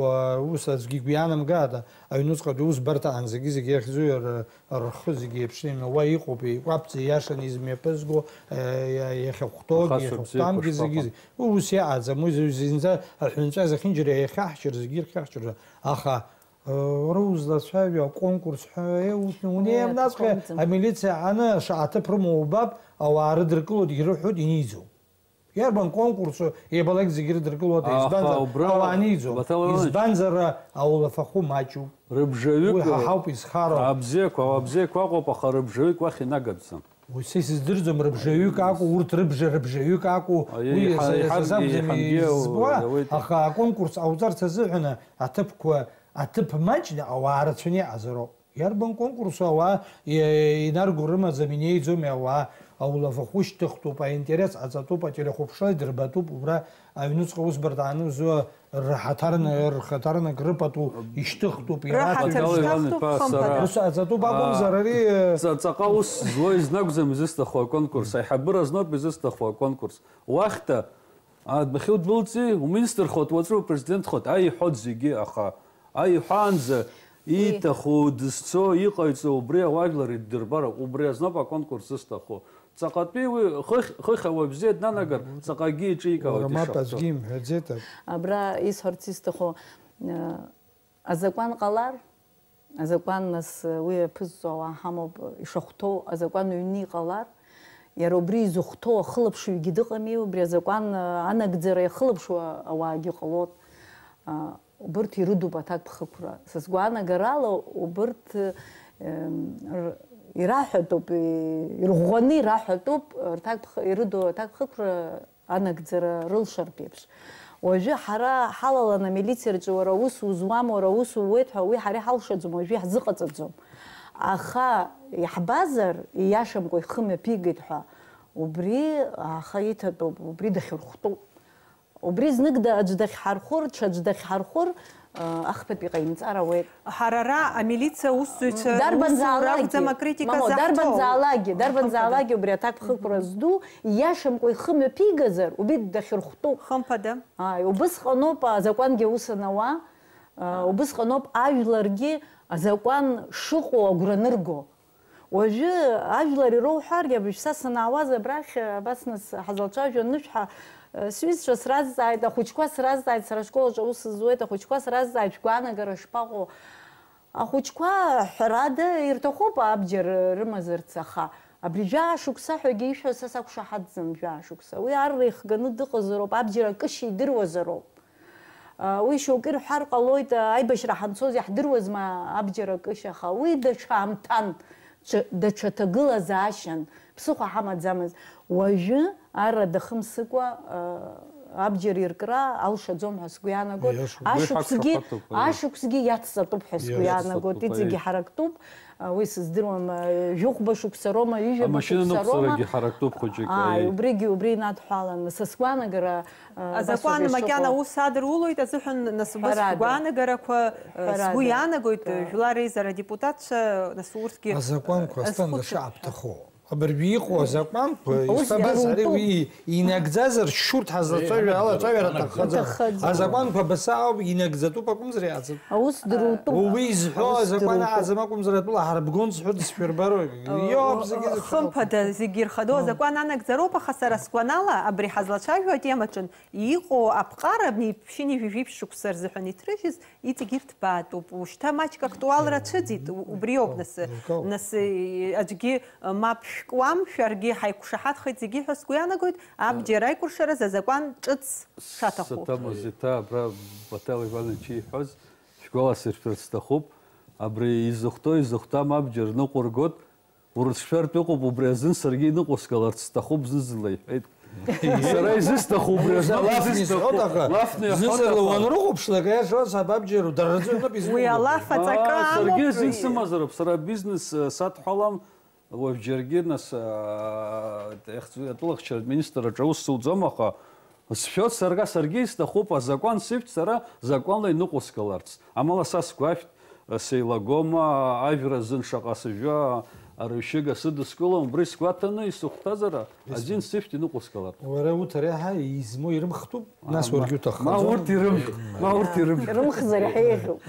ус аӡәгьы игәы иаанамгааит, аҩнуҵҟатәи аусбарҭа аан зегьы-зегьы иахьӡу иара рхы зегьы еиԥшны имҩа уа иҟоуп, еиқәаԥӡа иашаны измҩаԥызго, иахьахәҭоугьы, Ахацәа бзиақәа иахьахәҭамгьы шԥаҟам? зегьы-зегьы. Уи ус иҟаӡам, уи зынӡа аҳәынҵәа зехьынџьара иахьаҳшьыр, зегьы ирхьаҳшьыр, аха, уара узлацәажәо аконкурс ҳәа, унеи Уи амнаҵәҟьа аҭахымҵан. Амилициа ааны шаҟа аҭыԥ рымоу убап, ауаа рыдыркылоит, ирыҳәоит, иниӡом. Иарбан конкурсу, еибалак зегьы ирыдыркылода, Аха избанзар, убра, ауаа аниӡом. Баҭал Иванович. Избанзар, аулафахәы маҷуп. Рыбжаҩык Уи ҳа ҳауп изхароу. Абзиақәа, абзиақәа аҟоуп, аха рыбжаҩык уахь инагаӡом. Уи са исыздырӡом, рыбжаҩык акәу, урҭ рыбжа рыбжаҩык акәу, Аиеи, уи иҳа-, са-, иҳаргьы, сазамӡами иҳаргьы избуа, ауаҩы. Аха аконкурс ҟауҵарц азыҳәан аҭыԥқәа, аҭыԥ маҷны ауаа рацәаны иҟазароуп. Иарбан конкурсу ауаа и-, инарго рымаӡам, инеиӡом ауаа, аулафахәы шьҭыхтәуп, аинтерес ҟаҵатәуп, ателехәаԥшра идырбатәуп, убра аҩнуҵҟа усбарҭа аанызу рҳаҭарна-, рхаҭарнак рыпату ишьҭыхтәуп, Раҳаҭыр ираҭәоуп. Баҭал Иван шьҭыхтәуп, иԥа, хымԥада. сара, Ус аҵатәуп акәымзар, а, ари, э, ҵа-, ҵаҟа ус злоу изнакәӡам изысҭаху аконкурс, аиҳабыра зноуп изысҭаху аконкурс. Уахьҭа, адәахьы удәылҵи, уминистрхоит, уаҵәы упрезидентхоит, ааи иҳәоит зегьы, аха ааи иҳәаанӡа Уи. ииҭаху, дызцо, иҟаиҵо убри ауаажәлар иддырбароуп, убри азноуп аконкурс зысҭаху. Ҵаҟатәи уи хыхь, хыхь ауаҩ бзиа днанагар, ҵаҟагьы иҿикаауеит Уара мап ишахәҭоу. аӡәгьы имҳәаӡеит, ак. Абра исҳәарц исҭаху, э, азакәан ҟалар, азакәан нас, э, уи аԥызҵо ауаа ҳамоуп, ишахәҭоу азакәан ҩны иҟалар, иара убри изыхәҭоу ахылаԥшҩгьы дыҟами, убри азакәан, э, анагӡара иахылаԥшуа ауаагьы ҟалоит. Э, убырҭ ирыдуп аҭакԥхықәра. Са сгәаанагарала, убырҭ, э, р-, ираҳәатәуп, и-, ирӷәӷәаны ираҳәатәуп, рҭакԥх-, ирыду аҭакԥхықәра анагӡара рылшартә еиԥш. Уажәы ҳара ҳалаланы амилициа рҿы уара ус узуам, уара ус ууеит ҳәа уи ҳара иҳалшаӡом, уажәы иаҳзыҟаҵаӡом. Аха иаҳбазар, ииашамкәа ихы мҩаԥигеит ҳәа, убри аха иҭатәуп, убри дахьырхәтәуп. Убри знык да-, аӡә дахьҳархәыр, ҽаӡә дахьҳархәыр, а, ахԥатәи иҟаимҵар ауеит. Ҳара ара амилициа аусзуҩцәа Дарбанзаалакгьы, усура акәӡам акритика мамоу, заҳҭоу. Дарбанзаалакгьы, дарбанзаалакгьы убри аҭакԥхықәра зду, ииашамкәа ихы мҩаԥигазар, убри дахьырхәтәуп. Хымԥада. Ааи, убысҟаноуп азакәангьы аус анауа, а, убысҟаноуп ажәларгьы азакәан шыҟоу агәра анырго. Уажәы ажәлар ироуҳәаргьы, абыржә са санаауаз абрахь, абас нас ҳазлацәажәо анышә ҳа, сҩызцәа сразҵааит, ахәыҷқәа сразҵааит, сара ашкол аҿы аус зуеит, ахәыҷқәа сразҵааит, шәгәаанагара шԥаҟоу? Ахәыҷқәа, ҳәарада, ирҭахуп абџьар рымазарц, аха абри жәаа шықәса ҳәагьы ишәҳәо са сақәшаҳаҭӡам, жәаа шықәса. Уи арра ихганы дыҟазароуп, абџьар акышьа идыруазароуп. Уи шьоукы ирҳәар ҟалоит, аибашьра ҳанцоз иаҳдыруазма абџьар акышьа, аха уи даҽа аамҭан, ҽа-, даҽа ҭагылазаашьан, ԥсыхәа ҳамаӡамызт. Уажәы арра дахымсыкәа, абџьар иркра алшаӡом ҳәа сгәы иаанагоит. Иашоуп. Уи Ашықәсгьы, ҳақәшаҳаҭуп, ара. Ашықәсгьы иацҵатәуп ҳәа сгәы Иацҵатәуп, иаанагоит, иҵегьы аиеи. Ҳарактәуп. Уи сыздыруам, жәохәба шықәса роума, ҩажәаба Амашьына шықәса рома. Ныҟәцарагьы ҳарактәуп хәыҷык, Ааи, аиеи. Убригьы, убри инадҳәаланы, са сгәаанагара, Азакәан Абас макьана еиԥш ус адырулоит азыҳәан, нас убас Ҳәарада. Шәгәаанагарақәа, э, Ҳәарада. Сгәы иаанагоит, э, Ҳәа. Жәлар реизара адепутатцәа, нас урҭгьы, Азакәанқәа э, азҭанда азхәыцра. Шаабҭахо. Абыржәы иҟоу азакәанқәа, Аус исҭабаз ари дырутәуп. Уи инагӡазар, шьурҭ ҳазлацәажәо, Еи, алацәажәара анагӡа. Аҭаххаӡам. Аҭаххаӡам. Азакәанқәа абасаауп, инагӡатәуп акәымзар иаацын. Аус дырутәуп. Уи изҳәо Аус азакәан дырутәуп. Аҟаӡам акәымзар, атәыла ҳарбгон зҳәо дысшәырбароуп. Иоуп зегьы зыхьуа. Хымԥада, зегьы ирхадоу азакәан анагӡароуп, аха сара сгәанала, абри ҳазлацәажәо атемаҿын иҟоу аԥҟара абни ԥшьынҩажәи жәиԥшь шықәса рзыҳәан иҭрыжьыз, Иҵегь ирҭбаатәуп. Ушьҭа маҷк актуалра Иа, цәыӡит, у-, убриоуп иа, нас, иа, нас, иа, аӡәгьы, э, мап шәкуам, шәаргьы ҳаиқәшаҳаҭхеит зегьы ҳәа сгәы иаанагоит, абџьар аикәыршараз азакәан ҿыц шаҭаху. Саҭамыз еиҭа абра Баҭал Иванович ииҳәоз шәгәаласыршәарц сҭахуп, абри изыхәҭоу, изыхәҭам абџьар ныҟәыргоит, Урыцәшәартә иҟоуп, убри азын саргьы иныҟәысгаларц сҭахуп зны-зынла, иҳәеит. Сара изысҭаху убри азы Лафны изысҭаху. Изҳәоит, аха Лафны иҳәоит, зны-зынла аха уанрыхәаԥшлак, аиашаз абабџьар удараӡои, ноуп измоугәаԥхо. Уи алаф аҵакы Ааи, саргьы амоуп. Азин сымазароуп, сара бизнес, э, садҳәалам, уажәгьы нас, э, иахьӡу-, атәылахьчаратә министр аҿы аус суӡом, аха Сшәоит сарга, саргьы исҭахуп азакәан сышәҭ сара закәанла иныҟәысгаларц. Амала са сгәашәҭ, сеилагома, ажәра азын шаҟа сыжәа, арҩшьыга сыдыскылом, убри сгәаҭаны исыхәҭазар азин сышәҭ иныҟәысгалартә. Уара урҭ реиҳа измоу ирымхтәуп, нас Ма, уаргьы уҭаххаӡом. Ма урҭ ирымх-, ма урҭ ирымх. Ирымхзар ҳәа еиӷьуп.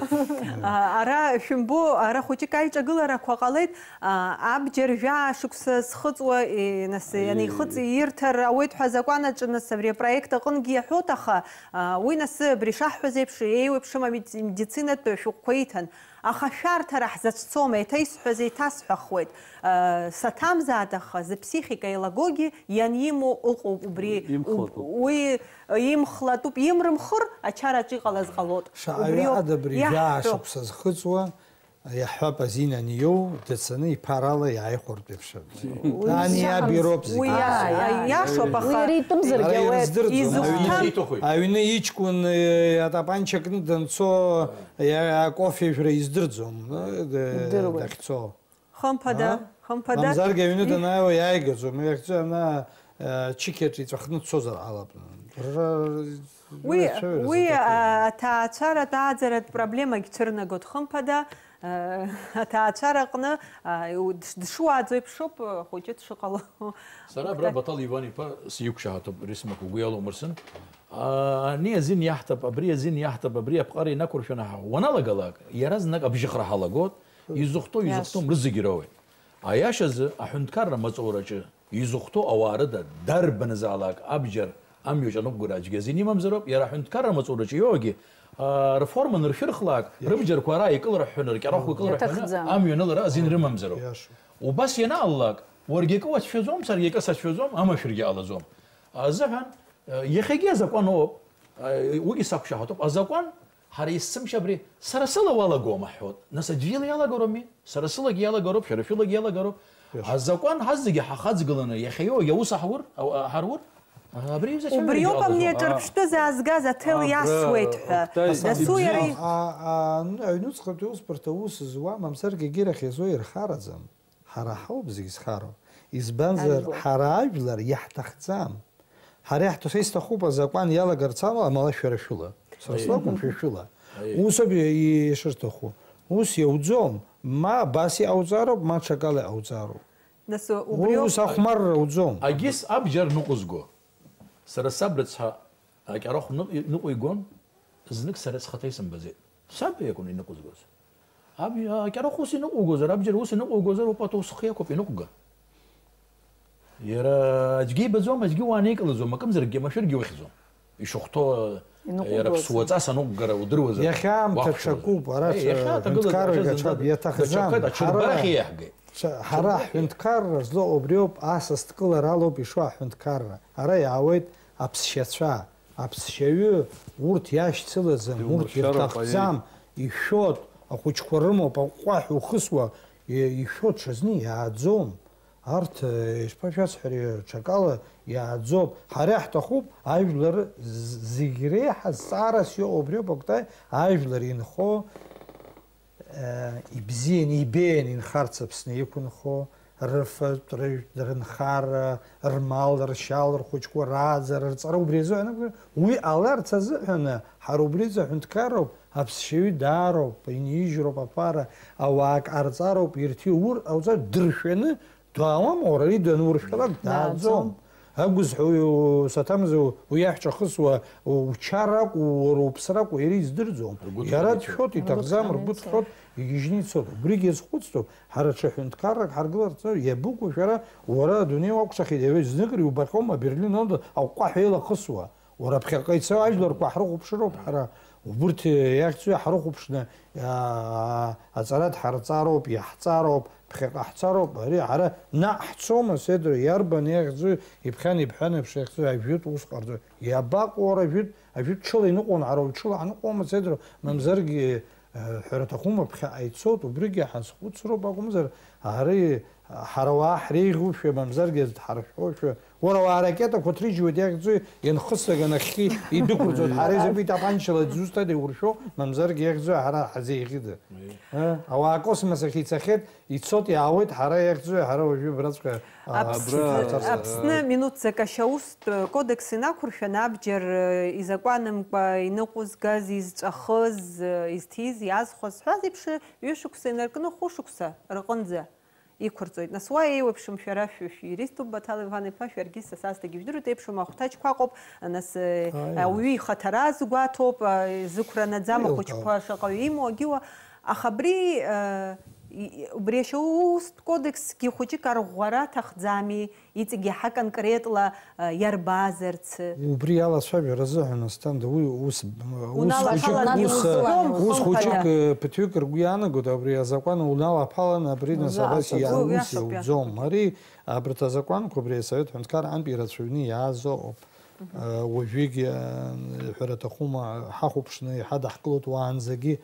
А, ара шәымбо, ара хәыҷык аиҿагыларақәа ҟалеит. А, абџьар жәаа шықәса зхыҵуа, е, нас, Аиеи. Анихыҵ ирҭар ауеит ҳәа азакәан аҿы, нас, абри апроект аҟынгьы иаҳәоит, аха, а, уи нас абри шаҳҳәаз еиԥш, еиуеиԥшым амед-, медицинатә шәҟәқәа иҭан. Аха шәарҭара ҳзацәцом, еиҭа исҳәаз еиҭасҳәахуеит. А, саҭамзааит, аха зыԥсихика еилагогьы ианимоу ыҟоуп убри. Имхлатәуп. Уб-, уи, а, имхлатәуп, имрымхыр, ачараҿы иҟалаз ҟалоит. Шаҟаҩы Убриоуп ада абри жәаа иаҳҳәо. Шықәса зхыҵуа, Иаҳҳәап, азин аниоу, дцаны иԥарала иааихәартә еиԥш. Уи Ани иаб ироуп зегьы. Уи иа-, Ааи, ааи. Иашоуп, аха Уи иара итәымзаргьы Ара ауеит. Ирыздырӡом. Изухәҭам? Аҩны, аҩны иҷкәын, э, атапанча кны данцо, иа-, акофе ижәра издырӡом, э, д-, Идыруеит. Дахьцо. Хымԥада, А? Хымԥада. Мамзаргьы аҩны данааиуа иааигаӡом, иахьӡы ана, э, чықьаҿ иҵәахны дцозар ҟалап. Ра-, Уи, рацәаҩра уи, зыҭаху. А, аҭаацәаратә ааӡаратә проблемагь цәырнагоит, хымԥада, а, аҭаацәараҟны, а, дш-, дшуааӡо еиԥшуп, а, хәыҷы дшыҟало. Сара абра Баҭал Иван-иԥа сиқәшаҳаҭуп, рисмак угәы иалоумырсын. А, ани азин иаҳҭап, абри азин иаҳҭап, абри аԥҟара инақәыршәаны ҳа-, уаналагалак, иаразнак абжьыхра ҳалагоит, изыхәҭоу, Иашоуп. Изыхәҭоу рызегьы роуеит. Аиашазы, аҳәынҭқарра амаҵураҿы изыхәҭоу ауаа рыда дарбанзаалак абџьар амҩаҿ аныҟәгара аӡәгьы азин имамзароуп, иара аҳәынҭқарра амаҵураҿы иоуагьы, аа, рформа ныршәырхлак, Иашоуп. Рыбџьарқәа ара икылрыҳәҳәаны, ркьарахәқәа икылрыҳәҳәаны Иаҭахӡам. Амҩа анылара азин рымамзароуп. Иашоуп. Убас ианааллак, уаргьы акы уацәшәаӡом, саргьы акы сацәшәаӡом, амашәыргьы ҟалаӡом. Азыҳәан, э, иахьагьы азакәан оуп, э, уигьы сақәшаҳаҭуп, азакәан Ҳара есымша абри сара сыла уалагоума ҳҳәоит. Нас аӡәы ила иалагароуми? Сара сылагьы иалагароуп, шәара шәылагьы иалагароуп. Иашоуп. Азакәан ҳазегьы ҳахаҵгыланы иахьа иоуагьы аус аҳур, ау-, ҳарур, абри аҩыза Убриоуп ацәажәарагьы амни аҟалаӡом. Аҿырԥштәы заазгаз аҭел Абра, иасуеит ҳәа. Октай, Дасу ибзиан. Иара и- А, а, а, аҩнуҵҟатәи аусбарҭа аус зуа, мамзаргьы егьирахь иазо ирхараӡам. Ҳара ҳауп зегь зхароу. Избанзар, Ажәлар. Ҳара ажәлар иаҳҭахӡам. Ҳара иаҳҭо-, са исҭахуп азакәан иалагарц ала, амала шәара шәыла. Сара Аиеи. Слакәым, шәа шәыла. Аиеи. Ус ауп и-, и-, ишырҭаху. Ус иауӡом. Ма абас иҟауҵароуп, ма ҽакала иҟауҵароуп. Нас Уи убриоуп. Ус ахәмарра ауӡом. Агьыс абџьар ныҟәызго. Сара саб рыцҳа акьарахә ныҟ-, ныҟәигон, знык сара схаҭа исымбаӡеит. Саб иакәын иныҟәызгоз. Аб-, акьарахә ус иныҟәугозар, абџьар ус иныҟәугозар, упа аҭоусых иақәуп, иныҟәга. Иара аӡәгьы ибаӡом, аӡәгьы уааникылаӡом, акымзаракгьы амашәыргьы ухьӡом. Ишахәҭоу, Иныҟәугозар. Иара ԥсуаҵас аныҟәгара удыруазар, Иахьа аамҭа уахәшәуазар. Ҽакуп, ара Аи, ҽа-, иахьа аҭагылазаашьа ҳәынҭқаррагьы зынӡа аҽа-, иаҭахӡам. Даҽакы, даҽырбарахь Ҳара еиҳагеит. Ца-, ҳара Даҽырбарахь. Ҳҳәынҭқарра злоу убриоуп, асас дкылар алоуп ишуа аҳәынҭқарра. Ара иаауеит аԥсшьацәа, аԥсшьаҩы, урҭ иашьцылаӡам, урҭ Иумыршәароуп, ирҭахӡам, аиеи. Ишәоит, ахәыҷқәа рымоуп, аҟәҟәаҳәа ухысуа, и-, ишәоит, ҽазны иааӡом. Арҭ, э, ишԥашәасҳәари, ҽакала иааӡоуп. Ҳара иаҳҭахуп, ажәлар з-, зегь реиҳа зҵаарас иоуа убриоуп, Октай, ажәлар инхо, э, ибзиан, ибеиан инхарц Аԥсны иқәынхо, рыфатә, рыжәтә, рынхара, рмал, ршьал, рхәыҷқәа рааӡара, рҵара убри азы анакәым, уи ҟаларц азыҳәаны, ҳара убри азы аҳәынҭқарроуп, аԥсшьаҩы даароуп, инижьроуп аԥара, ауаа ҟарҵароуп, ирҭиур, ауҵар дыршәаны, Даауама, уара, ари дануршәалак дааӡом. Дааӡом. Агәызҳәа уи, саҭамза, уи иаҳәҿахысуа, учара акәу, уара уԥсра акәу, иара издырӡом. Ргәы Иара ҭҟьеит. Дшәоит, Ргәы иҭахӡам, ҭҟьаны ргәы ицоит. Ҭҟьоит, игьежьны ицоит. Убригь иазхәыцтәуп, ҳара ҽа ҳәынҭқаррак ҳаргыларц, иабыкәу шәара, уара адунеи уақәшахьеит, иаҩ-, зныкыр иубахьоума Берлин, Лондон, аҟәҟәаҳәа еилахысуа? Уара ԥхьаҟа ицо ажәларқәа ҳрыхәаԥшыроуп ҳара. Убырҭ иахьӡу ҳрыхәаԥшны, аа, аҵара дҳарҵароуп, иаҳҵароуп, ԥхьаҟа ҳцароуп. Ари ҳара наҟ ҳцома, седра, иарбан иахьӡу, иԥхьан ибҳәан еиԥш иахьӡу, ажәытә ус ҟарҵоит. Иабаҟоу уара ажәытә, ажәытә ҽыла иныҟәон, ҳара уи ҽыла ҳныҟәома, седра, мамзаргьы, э, ҳәара аҭахума, ԥхьаҟа ицоит, убригьы ҳазхәыцроуп акәымзар, ари ҳара уаа ҳреиӷьушәа, мамзаргьы дҳарҳәошәа, уара уаа ракетақәа ҭрыжьуеит иахьӡу, ианхысага нахьхьи идәықәырҵоит, ҳара изакәи тапанчала дзусҭада иуршәо, мамзаргьы иахьӡу ҳара ҳазеиӷьыда? Э, ауаа акосмос ахь ицахьеит, ицот, иаауеит, ҳара иахьӡу, ҳара уажәы абраҵәҟьа, а, Аԥс-, абра Аԥсны минуҭ закашьа аус кодекс инақәыршәаны абџьар, э, изакәанымкәа иныҟәызгаз, изҵәахыз, э, изҭиз, иазхәаз ҳәа зеиԥш ҩышықәса инаркны хәышықәса рҟынӡа иқәырҵоит. Нас уа еиуеиԥшым шәара шәышә-, юриступ Баҭал Иван-иԥа, шәаргьы са сасдагьы ижәдыруеит, еиԥшым ахәҭаҷқәа ыҟоуп, нас, э, Ааи. ауаҩы ихаҭара азгәаҭоуп, э, зықәра наӡам Еилкаауп. ахәыҷқәа шаҟаҩы имоу, агьиуа. Аха абри, э, и-, и-, убри ашьаустә кодексгьы хәыҷык арӷәӷәара аҭахӡами, иҵегь иаҳа конкретла, э, иарбазарц? Убри алацәажәара азыҳәан, Асҭанда, уи ус, ус Уналаԥалан хәыҷык, ус, иузылам, ус хымԥада. хәыҷык, э, ԥыҭҩык ргәы иаанагоит, абри азакәан уналаԥалан, абри нас Узаауҵо. абас иа-, Уи ус иашоуп, иауӡом. иашоуп. Ари, абарҭ азакәанқәа абри асовет ҳәынҭқарра антәи ирацәаҩны иаазо ыҟоуп. Э, уажәыгь, э, ҳәара аҭахума, ҳахәаԥшны иҳадаҳкылоит уаанӡагьы.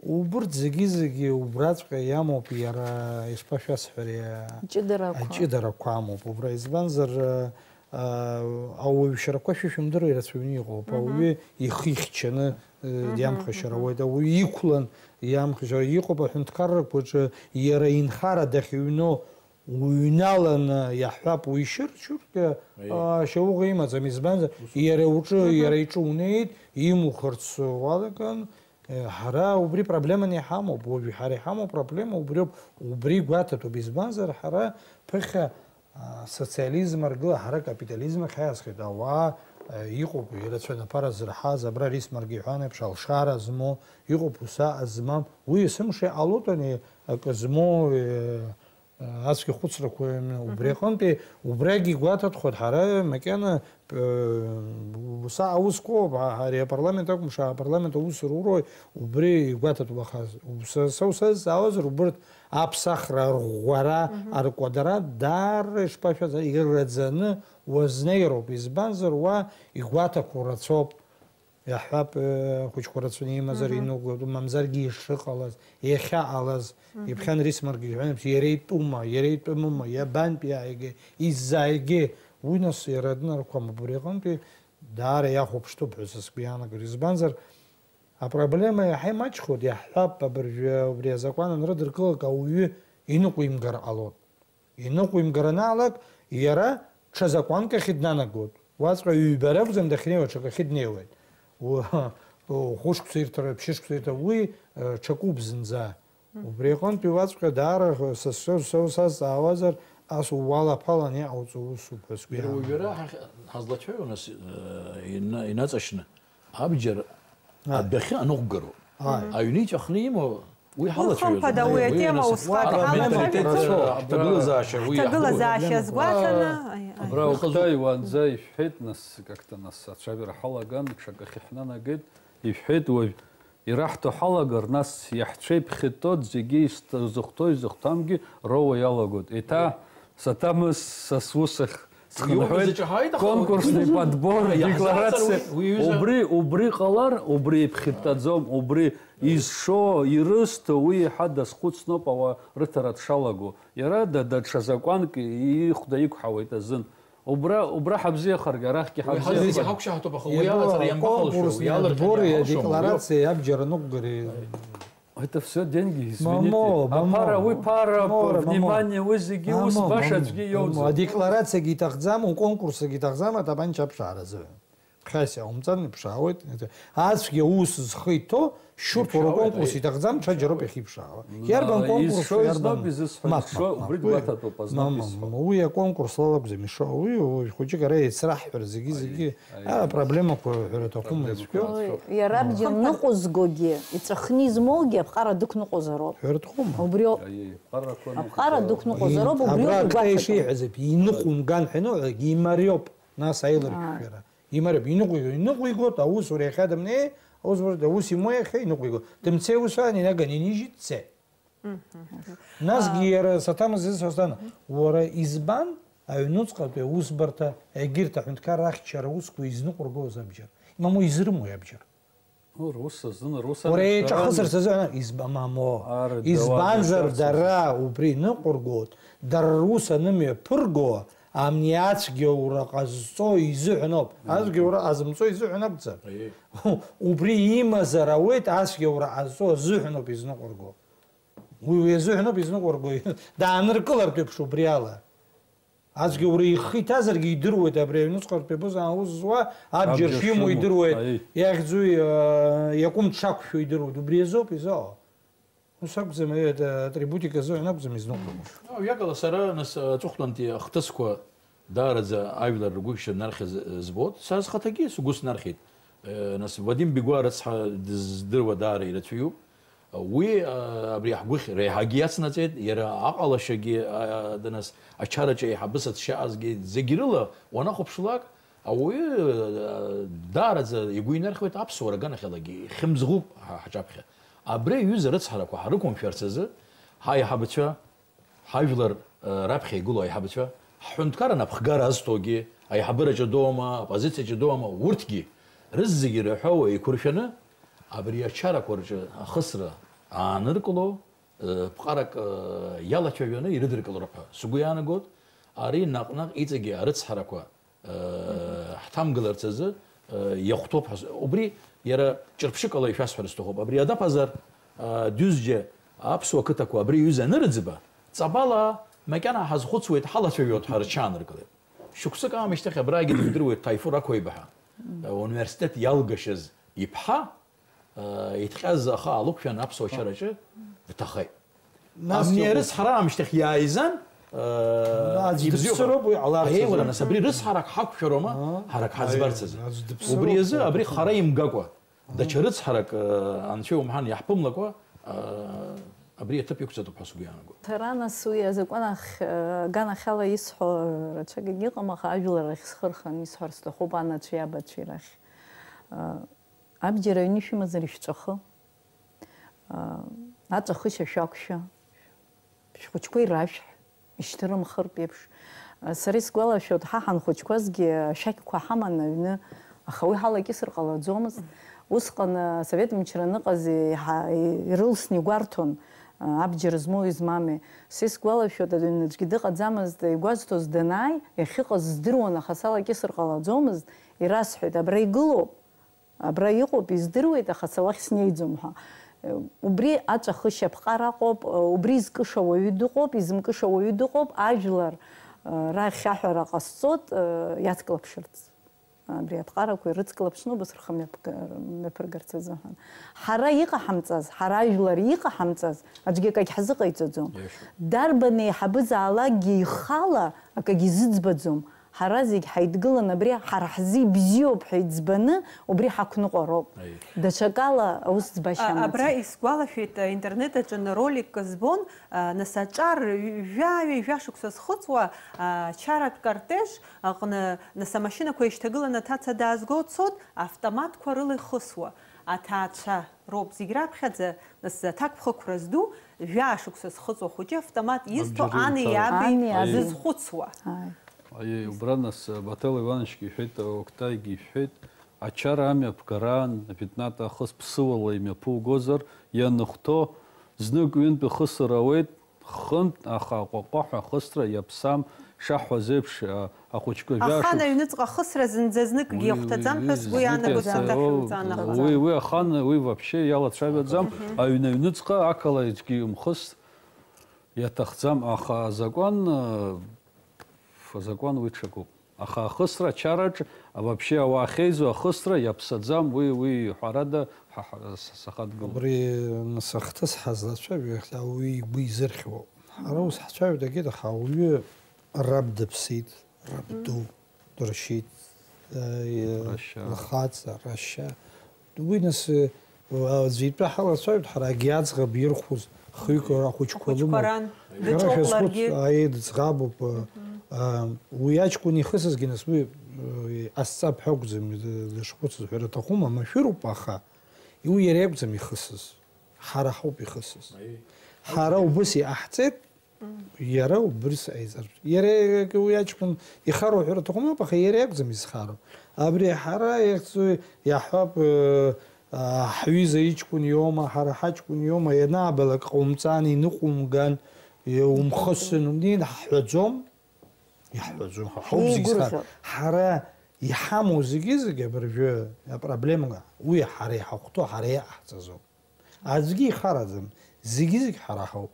Убырҭ зегьы-зегьы убраҵәҟьа иамоуп иара, ишԥашәасҳәари, а-, Аҷыдарақәа. аҷыдарақәа амоуп. Убра избанзар, э, э, ауаҩшьарақәа шәышәымдыруа ирацәаҩны иҟоуп. Мгм. Ауаҩы ихы ихьчаны, э, Мгм, диамхашьар мгм. ауеит. Ауаҩы иқәлан иамхашьар иҟоуп аҳәынҭқаррақәаҿы иара инхара дахьыҩноу уҩналаны иаҳҳәап, уишьыр-шьыргьы, Аиеи. а, шьауӷа имаӡам, избанзар, Ус. иара уҿы, Мгм. иара иҿы унеит, имухырц уалаган, э, ҳара убри проблеманы иҳамоуп, уажәы ҳара иҳамоу проблема убриоуп, убри гәаҭатәуп, избанзар, ҳара ԥыхьа, а, социализм аргыла, ҳара капитализм ахь ҳаиасхеит, ауаа, э, иҟоуп, ирацәаны аԥара зырҳаз, абра Рисмаргьы иҳәан еиԥш, алшара змоу, иҟоуп усаа змам, уи есымша иҟалоит, ани акы змоу, э, ацәгьа хәыцрақәа, убри Мгм. аҟынтәи, убрагь игәаҭатәхоит, ҳара макьана, э, са аус куоуп, а-, ари апарламент акәым, ша апарламент аус руроуи, убри игәаҭатәуп, аха са, са усазҵаауазар, убырҭ аԥсахра, арӷәӷәара, Мгм. аркәадара даара ишԥашәаз, ираӡаны уазнеироуп, избанзар, уа игәаҭақәоу рацәоуп. Иаҳҳәап, э, ахәыҷқәа рацәаны имазар Мгм. иныҟәгатәу, мамзаргьы ишыҟалаз, иахьаҟалаз, Мгм. иԥхьан Рисмаргьы иҳәан еиԥш, иара итәума, иара итәымума, иабантәи ааигеи, иззааигеи, уи нас иара днарқәам, убри аҟынтәи даара иахәаԥштәуп ҳәа са сгәы иаанагоит. Избанзар, апроблема иаҳа имаҷхоит, иаҳҳәап, абыржәы убри азакәан анрыдыркылак ауаҩы иныҟәимгар ҟалоит. Иныҟәимгар анаалак, иара ҽа закәанк ахь днанагоит. Уаҵәҟьа ҩба ракәӡам дахьнеиуа, ҽакахьы днеиуеит. У-, хәышықәса ирҭара, ԥшьышықәса ирҭара, уи, э, ҽакуп зынӡа. Мгм. Убри аҟынтәи уаҵәҟьа даара са сзы, са сазҵаауазар, ас ууалаԥалан иҟауҵо усуп ҳәа сгәы Иара иаанагоит. Уажәы ара ҳахь-, ҳазлацәажәо нас, э, ина-, инаҵашьны, абџьар Ааи. адәахьы аныҟәгароуп. Ааи. Аҩны иҵәахны имоу, уи Уи ҳалацәажәоит. хымԥада, уи Уи атема нас усҟак ҳара ҳалацәажәоит. Ҳамҭакы рацәоуп. Ҳҭагылазаашьа уи Ҳҭагылазаашьа иаҳҳәоит. азгәаҭаны, Абра аи, аи. Абра Ихазы- ухәҭа иуанӡа ишәҳәеит, нас, как-то, нас, ацәажәара ҳалаган, ҽакы ахьыҳәнанагеит, ишәҳәеит, уажә ираҳҭо ҳалагар, нас, иаҳцәеиԥхьытто зегьы изҭ-, зыхәҭоу, изыхәҭамгьы роуа иалагоит. Еиҭа саҭамыз са сусахь Иоума схынҳәуеит, изаҿаҳаит, аха конкурсный подбор, Иаҳзацароуи, декларациа. уи, уи ҩыза? Убри, убри ҟалар, убри иԥхьытәаӡом, убри изшо, ирызҭо, уи иаҳа дазхәыцноуп ауаа рыҭара дшалаго. Иара да-, даҽа закәанк ихәда иқәҳауеит азын. Убра, убра ҳабзиахаргьы, арахьгьы Уи ҳабзиахар. ҳазегьы ҳақәшаҳаҭуп, аха уи Иабо алаҵара иамбахалшәа, аконкурсни уи алаҵара адбори иамбахалшәа, уи адекларациа алаҵара. абџьар аныҟәгари? Это всё деньги, извините. Мамо, мамо. Аԥара, уи ԥара, Мамо, мамо. внимание, уи зегьы ус Мамо, баша мамо, аӡәгьы мамо. иоуӡом. Адекларациагьы иҭахӡам, уконкурсгьы иҭахӡам, атапанча аԥшаара азыҳәан. Хьаас иаумҵан, иԥшаауеит. Ацәгьа ус зхы иҭоу, шьурҭ уара, иԥшаауеит, конкурс аи. Иҭахӡам, ҽаџьароуп иахьиԥшаауа. М, иарбан конкурс, изшо иарбан? Изнауп изысҳәо, Мап, изшо, мап, мап, убри уи. Гәаҭатәуп, азноуп Мам, изысҳәо. Уи аконкурс ала акәӡам ишоу, уи, уи хәыҷык ара еицраҳҳәар зегьы, Аи, зегьы, аи, а, аи. Проблемақәа ҳәара аҭахума Проблемақәа изҳәо? Уи, иара абџьар Хымԥада. Ныҟәызгогьы, иҵәахны измоугьы аԥҟара дықәныҟәозароуп. Ҳәара аҭахума? Убриоуп. Аиеи, аԥҟарақәа Аԥҟара ныҟәзароуп. Дықәныҟәозароуп, Ин-, убриоуп абра игәаҭатәу. Ишиҳәаз еиԥш, иныҟәымган ҳәа иноуҳәалак, имариоуп, нас аиларҩашәара. Ааи. Имариоуп, иныҟәиго, иныҟәигоит, аусура иахьа дымнеи, аусура, аус имоу иахьа иныҟәигоит. Дымцеи ус аан, инаган инижьит, дцеит. Мгм. Насгьы А. Иара саҭамыз зысҳәаз ан, уара избан аҩнуҵҟатәи аусбарҭа, егьырҭ аҳәынҭқарра ахьчара аусқәа изныҟәыргоз абџьар? Имаму изрымои абџьар? Ну, рус азын, рус Уара азын еиҿахысырц шәаран. Азыҳәан, избан, мамо. Ар, избанзар, дауа дара убри ныҟәыргоит, дара рус анымҩаԥырго, амни ацәгьаура ҟазҵо изыҳәаноуп. Мгм. Ацәгьаура ҟазымҵо изыҳәан акәӡам. Аиеи. Убри имазар ауеит, ацәгьаура ҟазҵо азыҳәаноуп изныҟәырго. Уи, уи азыҳәаноуп изныҟәырго, дааныркылартә еиԥш убри ала. Аӡәгьы уара ихы иҭазаргьы идыруеит, абри аҩнуҵҟатәи абызаан аус зуа абџьар Абџьар шимоу шимоу, идыруеит, аи. Иахьӡу, э, иакәым дшақәшәо идыруеит, убри азоуп изыҟоу. Ус акәӡам, э, атрибутика азыҳәан акәӡам изныҟәгоу. Ну, ҩакала сара, нас, аҵыхәтәантәи ахҭысқәа даараӡа ажәлар ргәы шьҭнархьыз, э, збоит, са схаҭагьы сгәы снархьит. Э, нас, Вадим Бигәаа рыцҳа дыздыруа даара ирацәаҩуп. Уи, а, абри ҳгәыхь реиҳагьы иацнаҵеит, иара аҟалашьагьы, а, а, данас, ачараҿы еиҳабыс дшаазгьы, зегь рыла уанахәаԥшлак, ауаҩы, а, даараӡа игәы инархьуеит аԥсуара аганахьалагьы, хьымӡӷуп ҳа-, ҳаҿаԥхьа. Абри аҩыза рыцҳарақәа ҳарықәымшәарц азы, ҳаиҳабацәа, ҳажәлар, э, раԥхьа игылоу аиҳабацәа, ҳҳәынҭқарра анапхгара азҭогьы, аиҳабыра ҷыдоума, аоппозициа ҷыдоума, урҭгьы рызегьы ирҳәауа еиқәыршәаны, абри ачарақәа рҿы ахысра ааныркыло, э, ԥҟарак, э, иалацәажәаны ирыдыркылароуп ҳәа сгәы иаанагоит. Ари наҟ-наҟ иҵегьы арыцҳарақәа Ҳҭамгыларц азы иахәҭоуп ҳәа, убри иара ҿырԥшыкала ишәасҳәар сҭахуп. Абри адаԥазар, Дҩызџьа аԥсуа қыҭақәа абри аҩыза анырыӡба, ҵабала макьана ҳазхәыцуеит, ҳалацәажәоит ҳәа рҽааныркылеит. Шықәсык аамышьҭахь абрагьы дыжәдыруеит Ҭаифур Ақәеибаҳа, университет иалгашаз иԥҳа, Иҭҟьаз ахы аалықәшәан аԥсуа чараҿы дҭахеит. Нас Амни иҟоуп. Арыцҳара аамышьҭахь иааизан, Аӡә ибзиоуп. Дыԥсыроуп уи ҟаларц Аиеи, уара, азы. Нас абри рыцҳарак ҳақәшәароума, Ааи, ҳарак ҳаӡбарц азы. Аӡә дыԥсыроуп. Убри азы абри хара имгакәа, даҽа рыцҳарак, анцәа иумҳәан, иаҳԥымлакәа, абри аҭыԥ иқәҵатәуп ҳәа сгәы иаанагоит. Ҭара нас уи азакәан ахь, аганахьала исҳәо рацәак егьыҟам, аха ажәлар ахь схы рханы исҳәар сҭахуп анацәеи абацәеи рахь. Абџьар аҩны шәымазар ишәҵәахы, аа, аҵәахышьа шәақәшәа, шәхәыҷқәа ирашәҳә, ишьҭырымхыртә еиԥш. Сара исгәалашәоит, ҳа ҳанхәыҷқәазгьы ашәақьқәа ҳаман аҩны, аха уи ҳалакьысыр ҟалаӡомызт. Усҟан асовет мчра аныҟаз еиҳа ирылсны игәарҭон, абџьар змоуи змами. Са исгәалашәоит, аҩны аӡәгьы дыҟаӡамызт, игәазҭоз данааи, иахьыҟаз здыруан, аха салакьысыр ҟалаӡомызт, ирасҳәеит, абра игылоуп. Абра иҟоуп, издыруеит, аха са уахь снеиӡом ҳәа. Убри аҵәахышьа ԥҟара ыҟоуп, убри изкыша уаҩы дыҟоуп, изымкыша уаҩы дыҟоуп, ажәлар, э, рахь аҳәара ҟасҵоит, э, иацклаԥшырц. Абри аԥҟарақәа ирыцклаԥшны убас рхы мҩаԥг-, мҩаԥыргарц азыҳәан. Ҳара иҟаҳамҵаз, ҳара ажәлар иҟаҳамҵаз аӡәгьы акагь ҳзыҟаиҵаӡом. Иашоуп. Дарбан еиҳабызаалакгьы ихала акагь изыӡбаӡом. Ҳара зегь ҳаидгылан абри ҳара ҳзы ибзиоуп ҳәа иӡбаны убри ҳақәныҟәароуп. Аиеи. Даҽакала аус ӡбашьа А, абра амаӡам. Исгәалашәеит, а, интернет аҿы ролик збон, а, нас аҿар ҩажәа, ҩажәа шықәса зхыҵуа, а, чаратә кортеж аҟны, нас амашьынақәа еишьҭагыланы аҭаца даазго дцот, автоматқәа рыла ихысуа аҭаацәа. Роуп зегь раԥхьаӡа, нас, аҭакԥхықәра зду, жәаа шықәса зхыҵуа хәыҷы автомат изҭо Абџьар ани иҭало. Иаби Ани иаби. Зызхәыцуа. Ааи. Аиеи, убра, нас, Баҭал Иванычгьы иҳәеит, Октаигьы иҳәеит, ачара амҩаԥгараан, жәытәнатә аахыс ԥсыуала имҩаԥугозар, ианыхәҭо, знык-ҩынтә ихысыр ауеит, хынтә, аха аҟәаҟәаҳәа ахысра иаԥсам, шаҳҳәаз еиԥш, а, Ахәыҷқәа Ахан жәашықәс- аҩныҵҟа ахысра зынӡа зныкгьы Уи, иахәҭаӡам уи, ҳәа уи, сгәы знык иаанагоит иаца-, саҭашәымҵан о, ахаҵа. Уи, уи ахан, уи вообще иалацәажәаӡам. Мгм. Аҩны аҩныҵҟа ақалақьгьы имхыст, иаҭахӡам, аха азакәан, э, азакәан уи ҽакуп. Аха ахысра ачараҿ, вообще ауаа ахьеизо ахысра иаԥсаӡам, уи, уи ҳәарада, ҳа, ҳа, с-, сахадгылом. Абри, нас, ахҭыс ҳазлацәажәо, иахьа уи игәы изырхьуа. Ҳара ус ҳцәажәоит, егьит, аха ауаҩы раб дыԥсит, раб ду дыршьит, э, Рашьа. Лхаҵа, рашьа. Уи нас, э, аӡәы итәы ҳалацәажәоит, ҳара агьи аӡӷаб ирхәыз, хҩык ахәыҷқәа Хәыҷқәа лымоуп. Ран, Ҳара дыҿоуп шәазхәыц-, ларгьы. Аиеи, дыӡӷабуп, э, Мгм. э, уи аҷкәын ихысызгьы нас уи, э, ҟасҵап ҳәа акәӡам, д-, дышхәыцыз ҳәара аҭахума, машәыруп, аха уи иара иакәӡам ихысыз. Ҳара ҳауп ихысыз. Аиеи. Ҳара убыс иҟаҳҵеит, Мм. Иара убырс аизартә. Иара уи аҷкәын ихароу ҳәара аҭахума, аха иара иакәӡам изхароу. Абри ҳара иахьӡу иаҳҳәап, э, а, ҳҩыза иҷкәын иоума, ҳара ҳаҷкәын иоума, ианаабалак ҟаумҵан, иныҟәумган, иумхысын, ҳҳәаӡом, иаҳҳәаӡом, ҳа ҳауп зегь зхар. Ҳара иҳамоу зегьы-зегь абыржәы апроблемала, уи ҳара иҳахәҭоу, ҳара иҟаҳҵазоуп. Аӡәгьы ихараӡам, зегьы-зегь ҳара ҳауп.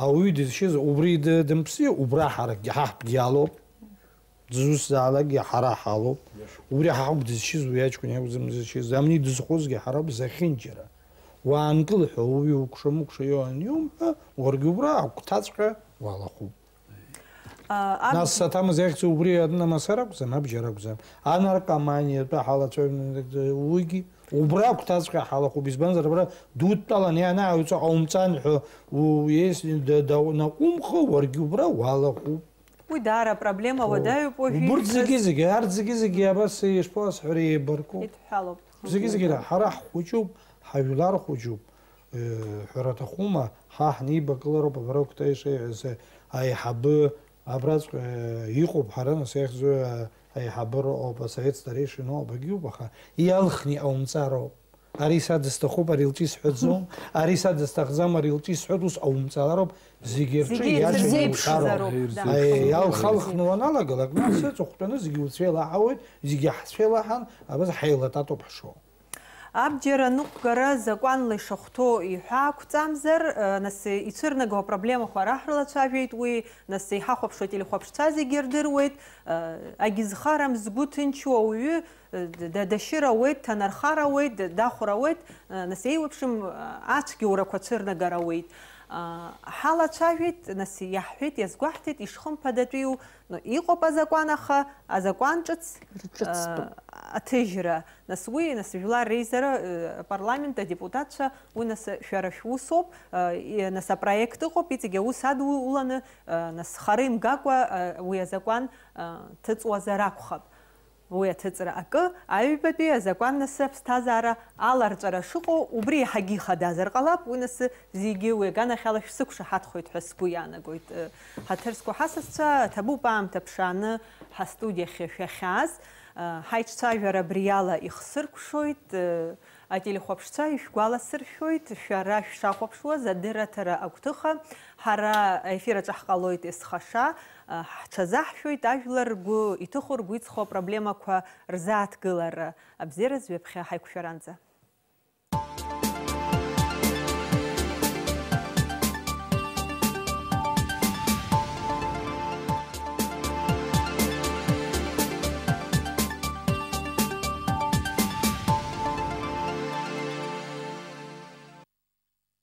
Ауаҩы дызшьыз убри д-, дымԥсыи, убра ҳаракгьы, ҳаҳкгьы алоуп. Дызусҭазаалакгьы ҳара ҳалоуп. Убри ҳауп дызшьыз, уи аҷкәын иакәӡам дызшьыз. Амни дызхозгьы ҳароуп зехьынџьара. Уаанкыл ҳәа, уи укәша-мыкәша иоуан иумҳәа, уаргьы убра агәҭаҵәҟьа уалахәуп. А, аб- Нас саҭамыз иахьӡу убри аднамасар акәӡам, абџьар акәӡам. Анаркоманиа атәы ҳалацәажәон, уигьы убра агәҭаҵәҟьа ҳалахәуп, избанзар, абра дудтәалан ианааҩцәа ҟаумҵан ҳәа, у-, ес-, да-, да-, наҟәымхо, уаргьы убра уалахәуп. Уи даара апроблема О, уадаҩуп уажәы убырҭ ишәҳәаз. Зегьы-зегьы, арҭ зегьы-зегьы абас ишԥаласҳәари, еибаркуп. Идҳәалоуп. Зегьы-зегьы ра-, ҳара ҳхәыҷуп, ҳажәлар хәыҷуп, э, ҳәара аҭахума, ҳа ҳнеибакылароуп, абра Кәтаиша иҳәаз, аиҳабы абраҵәҟьа, э, иҟоуп, ҳара нас иахьӡу, э, аиҳабыра ыҟоуп, асовет старейшина ыҟоуп, агьиуп, аха иалхны иҟаумҵароуп. Ари са дысҭахуп, ари лҿы исҳәаӡом, ари са дысҭахӡам, ари лҿы исҳәоит, ус ҟаумҵалароуп, зегьы рҿы Зегьы иаша ирзеиԥшзароуп, иуцәароуп. Да. Аи, иалхалхны уаналагалак, нас ыҵыхәтәаны зегьы уцәеилаҳауеит, зегьы ҳцәеилаҳан, абас ҳаилататоуп ҳшоу. Абџьар аныҟәгара закәанла ишахәҭоу иҳәаақәҵамзар, э, нас ицәырнаго апроблемақәа ара ҳрылацәажәеит уи, нас иҳахәаԥшуа ателехәаԥшцәа зегьы ирдыруеит, э, агьызхарам згәы ҭынчу ауаҩы, э, д-, д-, дашьыр ауеит, ҭанархар ауеит, д-, дахәар ауеит, э, нас еиуеиԥшым, э, ацәгьоурақәа цәырнагар ауеит. Э, ҳалацәажәеит, нас иаҳҳәеит, иазгәаҳҭеит, ишхымԥадатәиу, ну, иҟоуп азакәан, аха азакәан ҿыц, Рҿыцтәуп. э, аҭыжьра. Нас уи, нас, жәлар реизара, э, апарламент адепутатцәа, уи, нас, шәара шәусоуп, э, и-, нас, апроект ыҟоуп, иҵегь аус адуланы, э, нас, хара имгакәа, э, уи азакәан, э, ҭыҵуазар акәхап. Уи аҭыҵра акы, аҩбатәи азакәан, нас, аԥсҭазаара аларҵәара шыҟоу, убри иаҳагьы ихадазар ҟалап, уи, нас, зегьы уи аганахьала шәсықәшаҳаҭхоит ҳәа сгәы иаанагоит. Э, ҳаҭыр зқәу ҳасасцәа, ҭабуп аамҭа ԥшааны ҳастудиахь шәахьааз. Э, ҳаиҿцәажәара абриала ихсыркәшоит. Э, ателехәаԥшцәа ишәгәаласыршәоит, шәара шәшахәаԥшуаз адырраҭара агәҭыха. Ҳара аефир аҿы ҳҟалоит есхаша. Э, ҳҽазаҳшәоит, ажәлар ргәы иҭыхо, ргәы иҵхо апроблемақәа рзааҭгылара. Абзиараз ҩаԥхьа ҳаиқәшәаранӡа.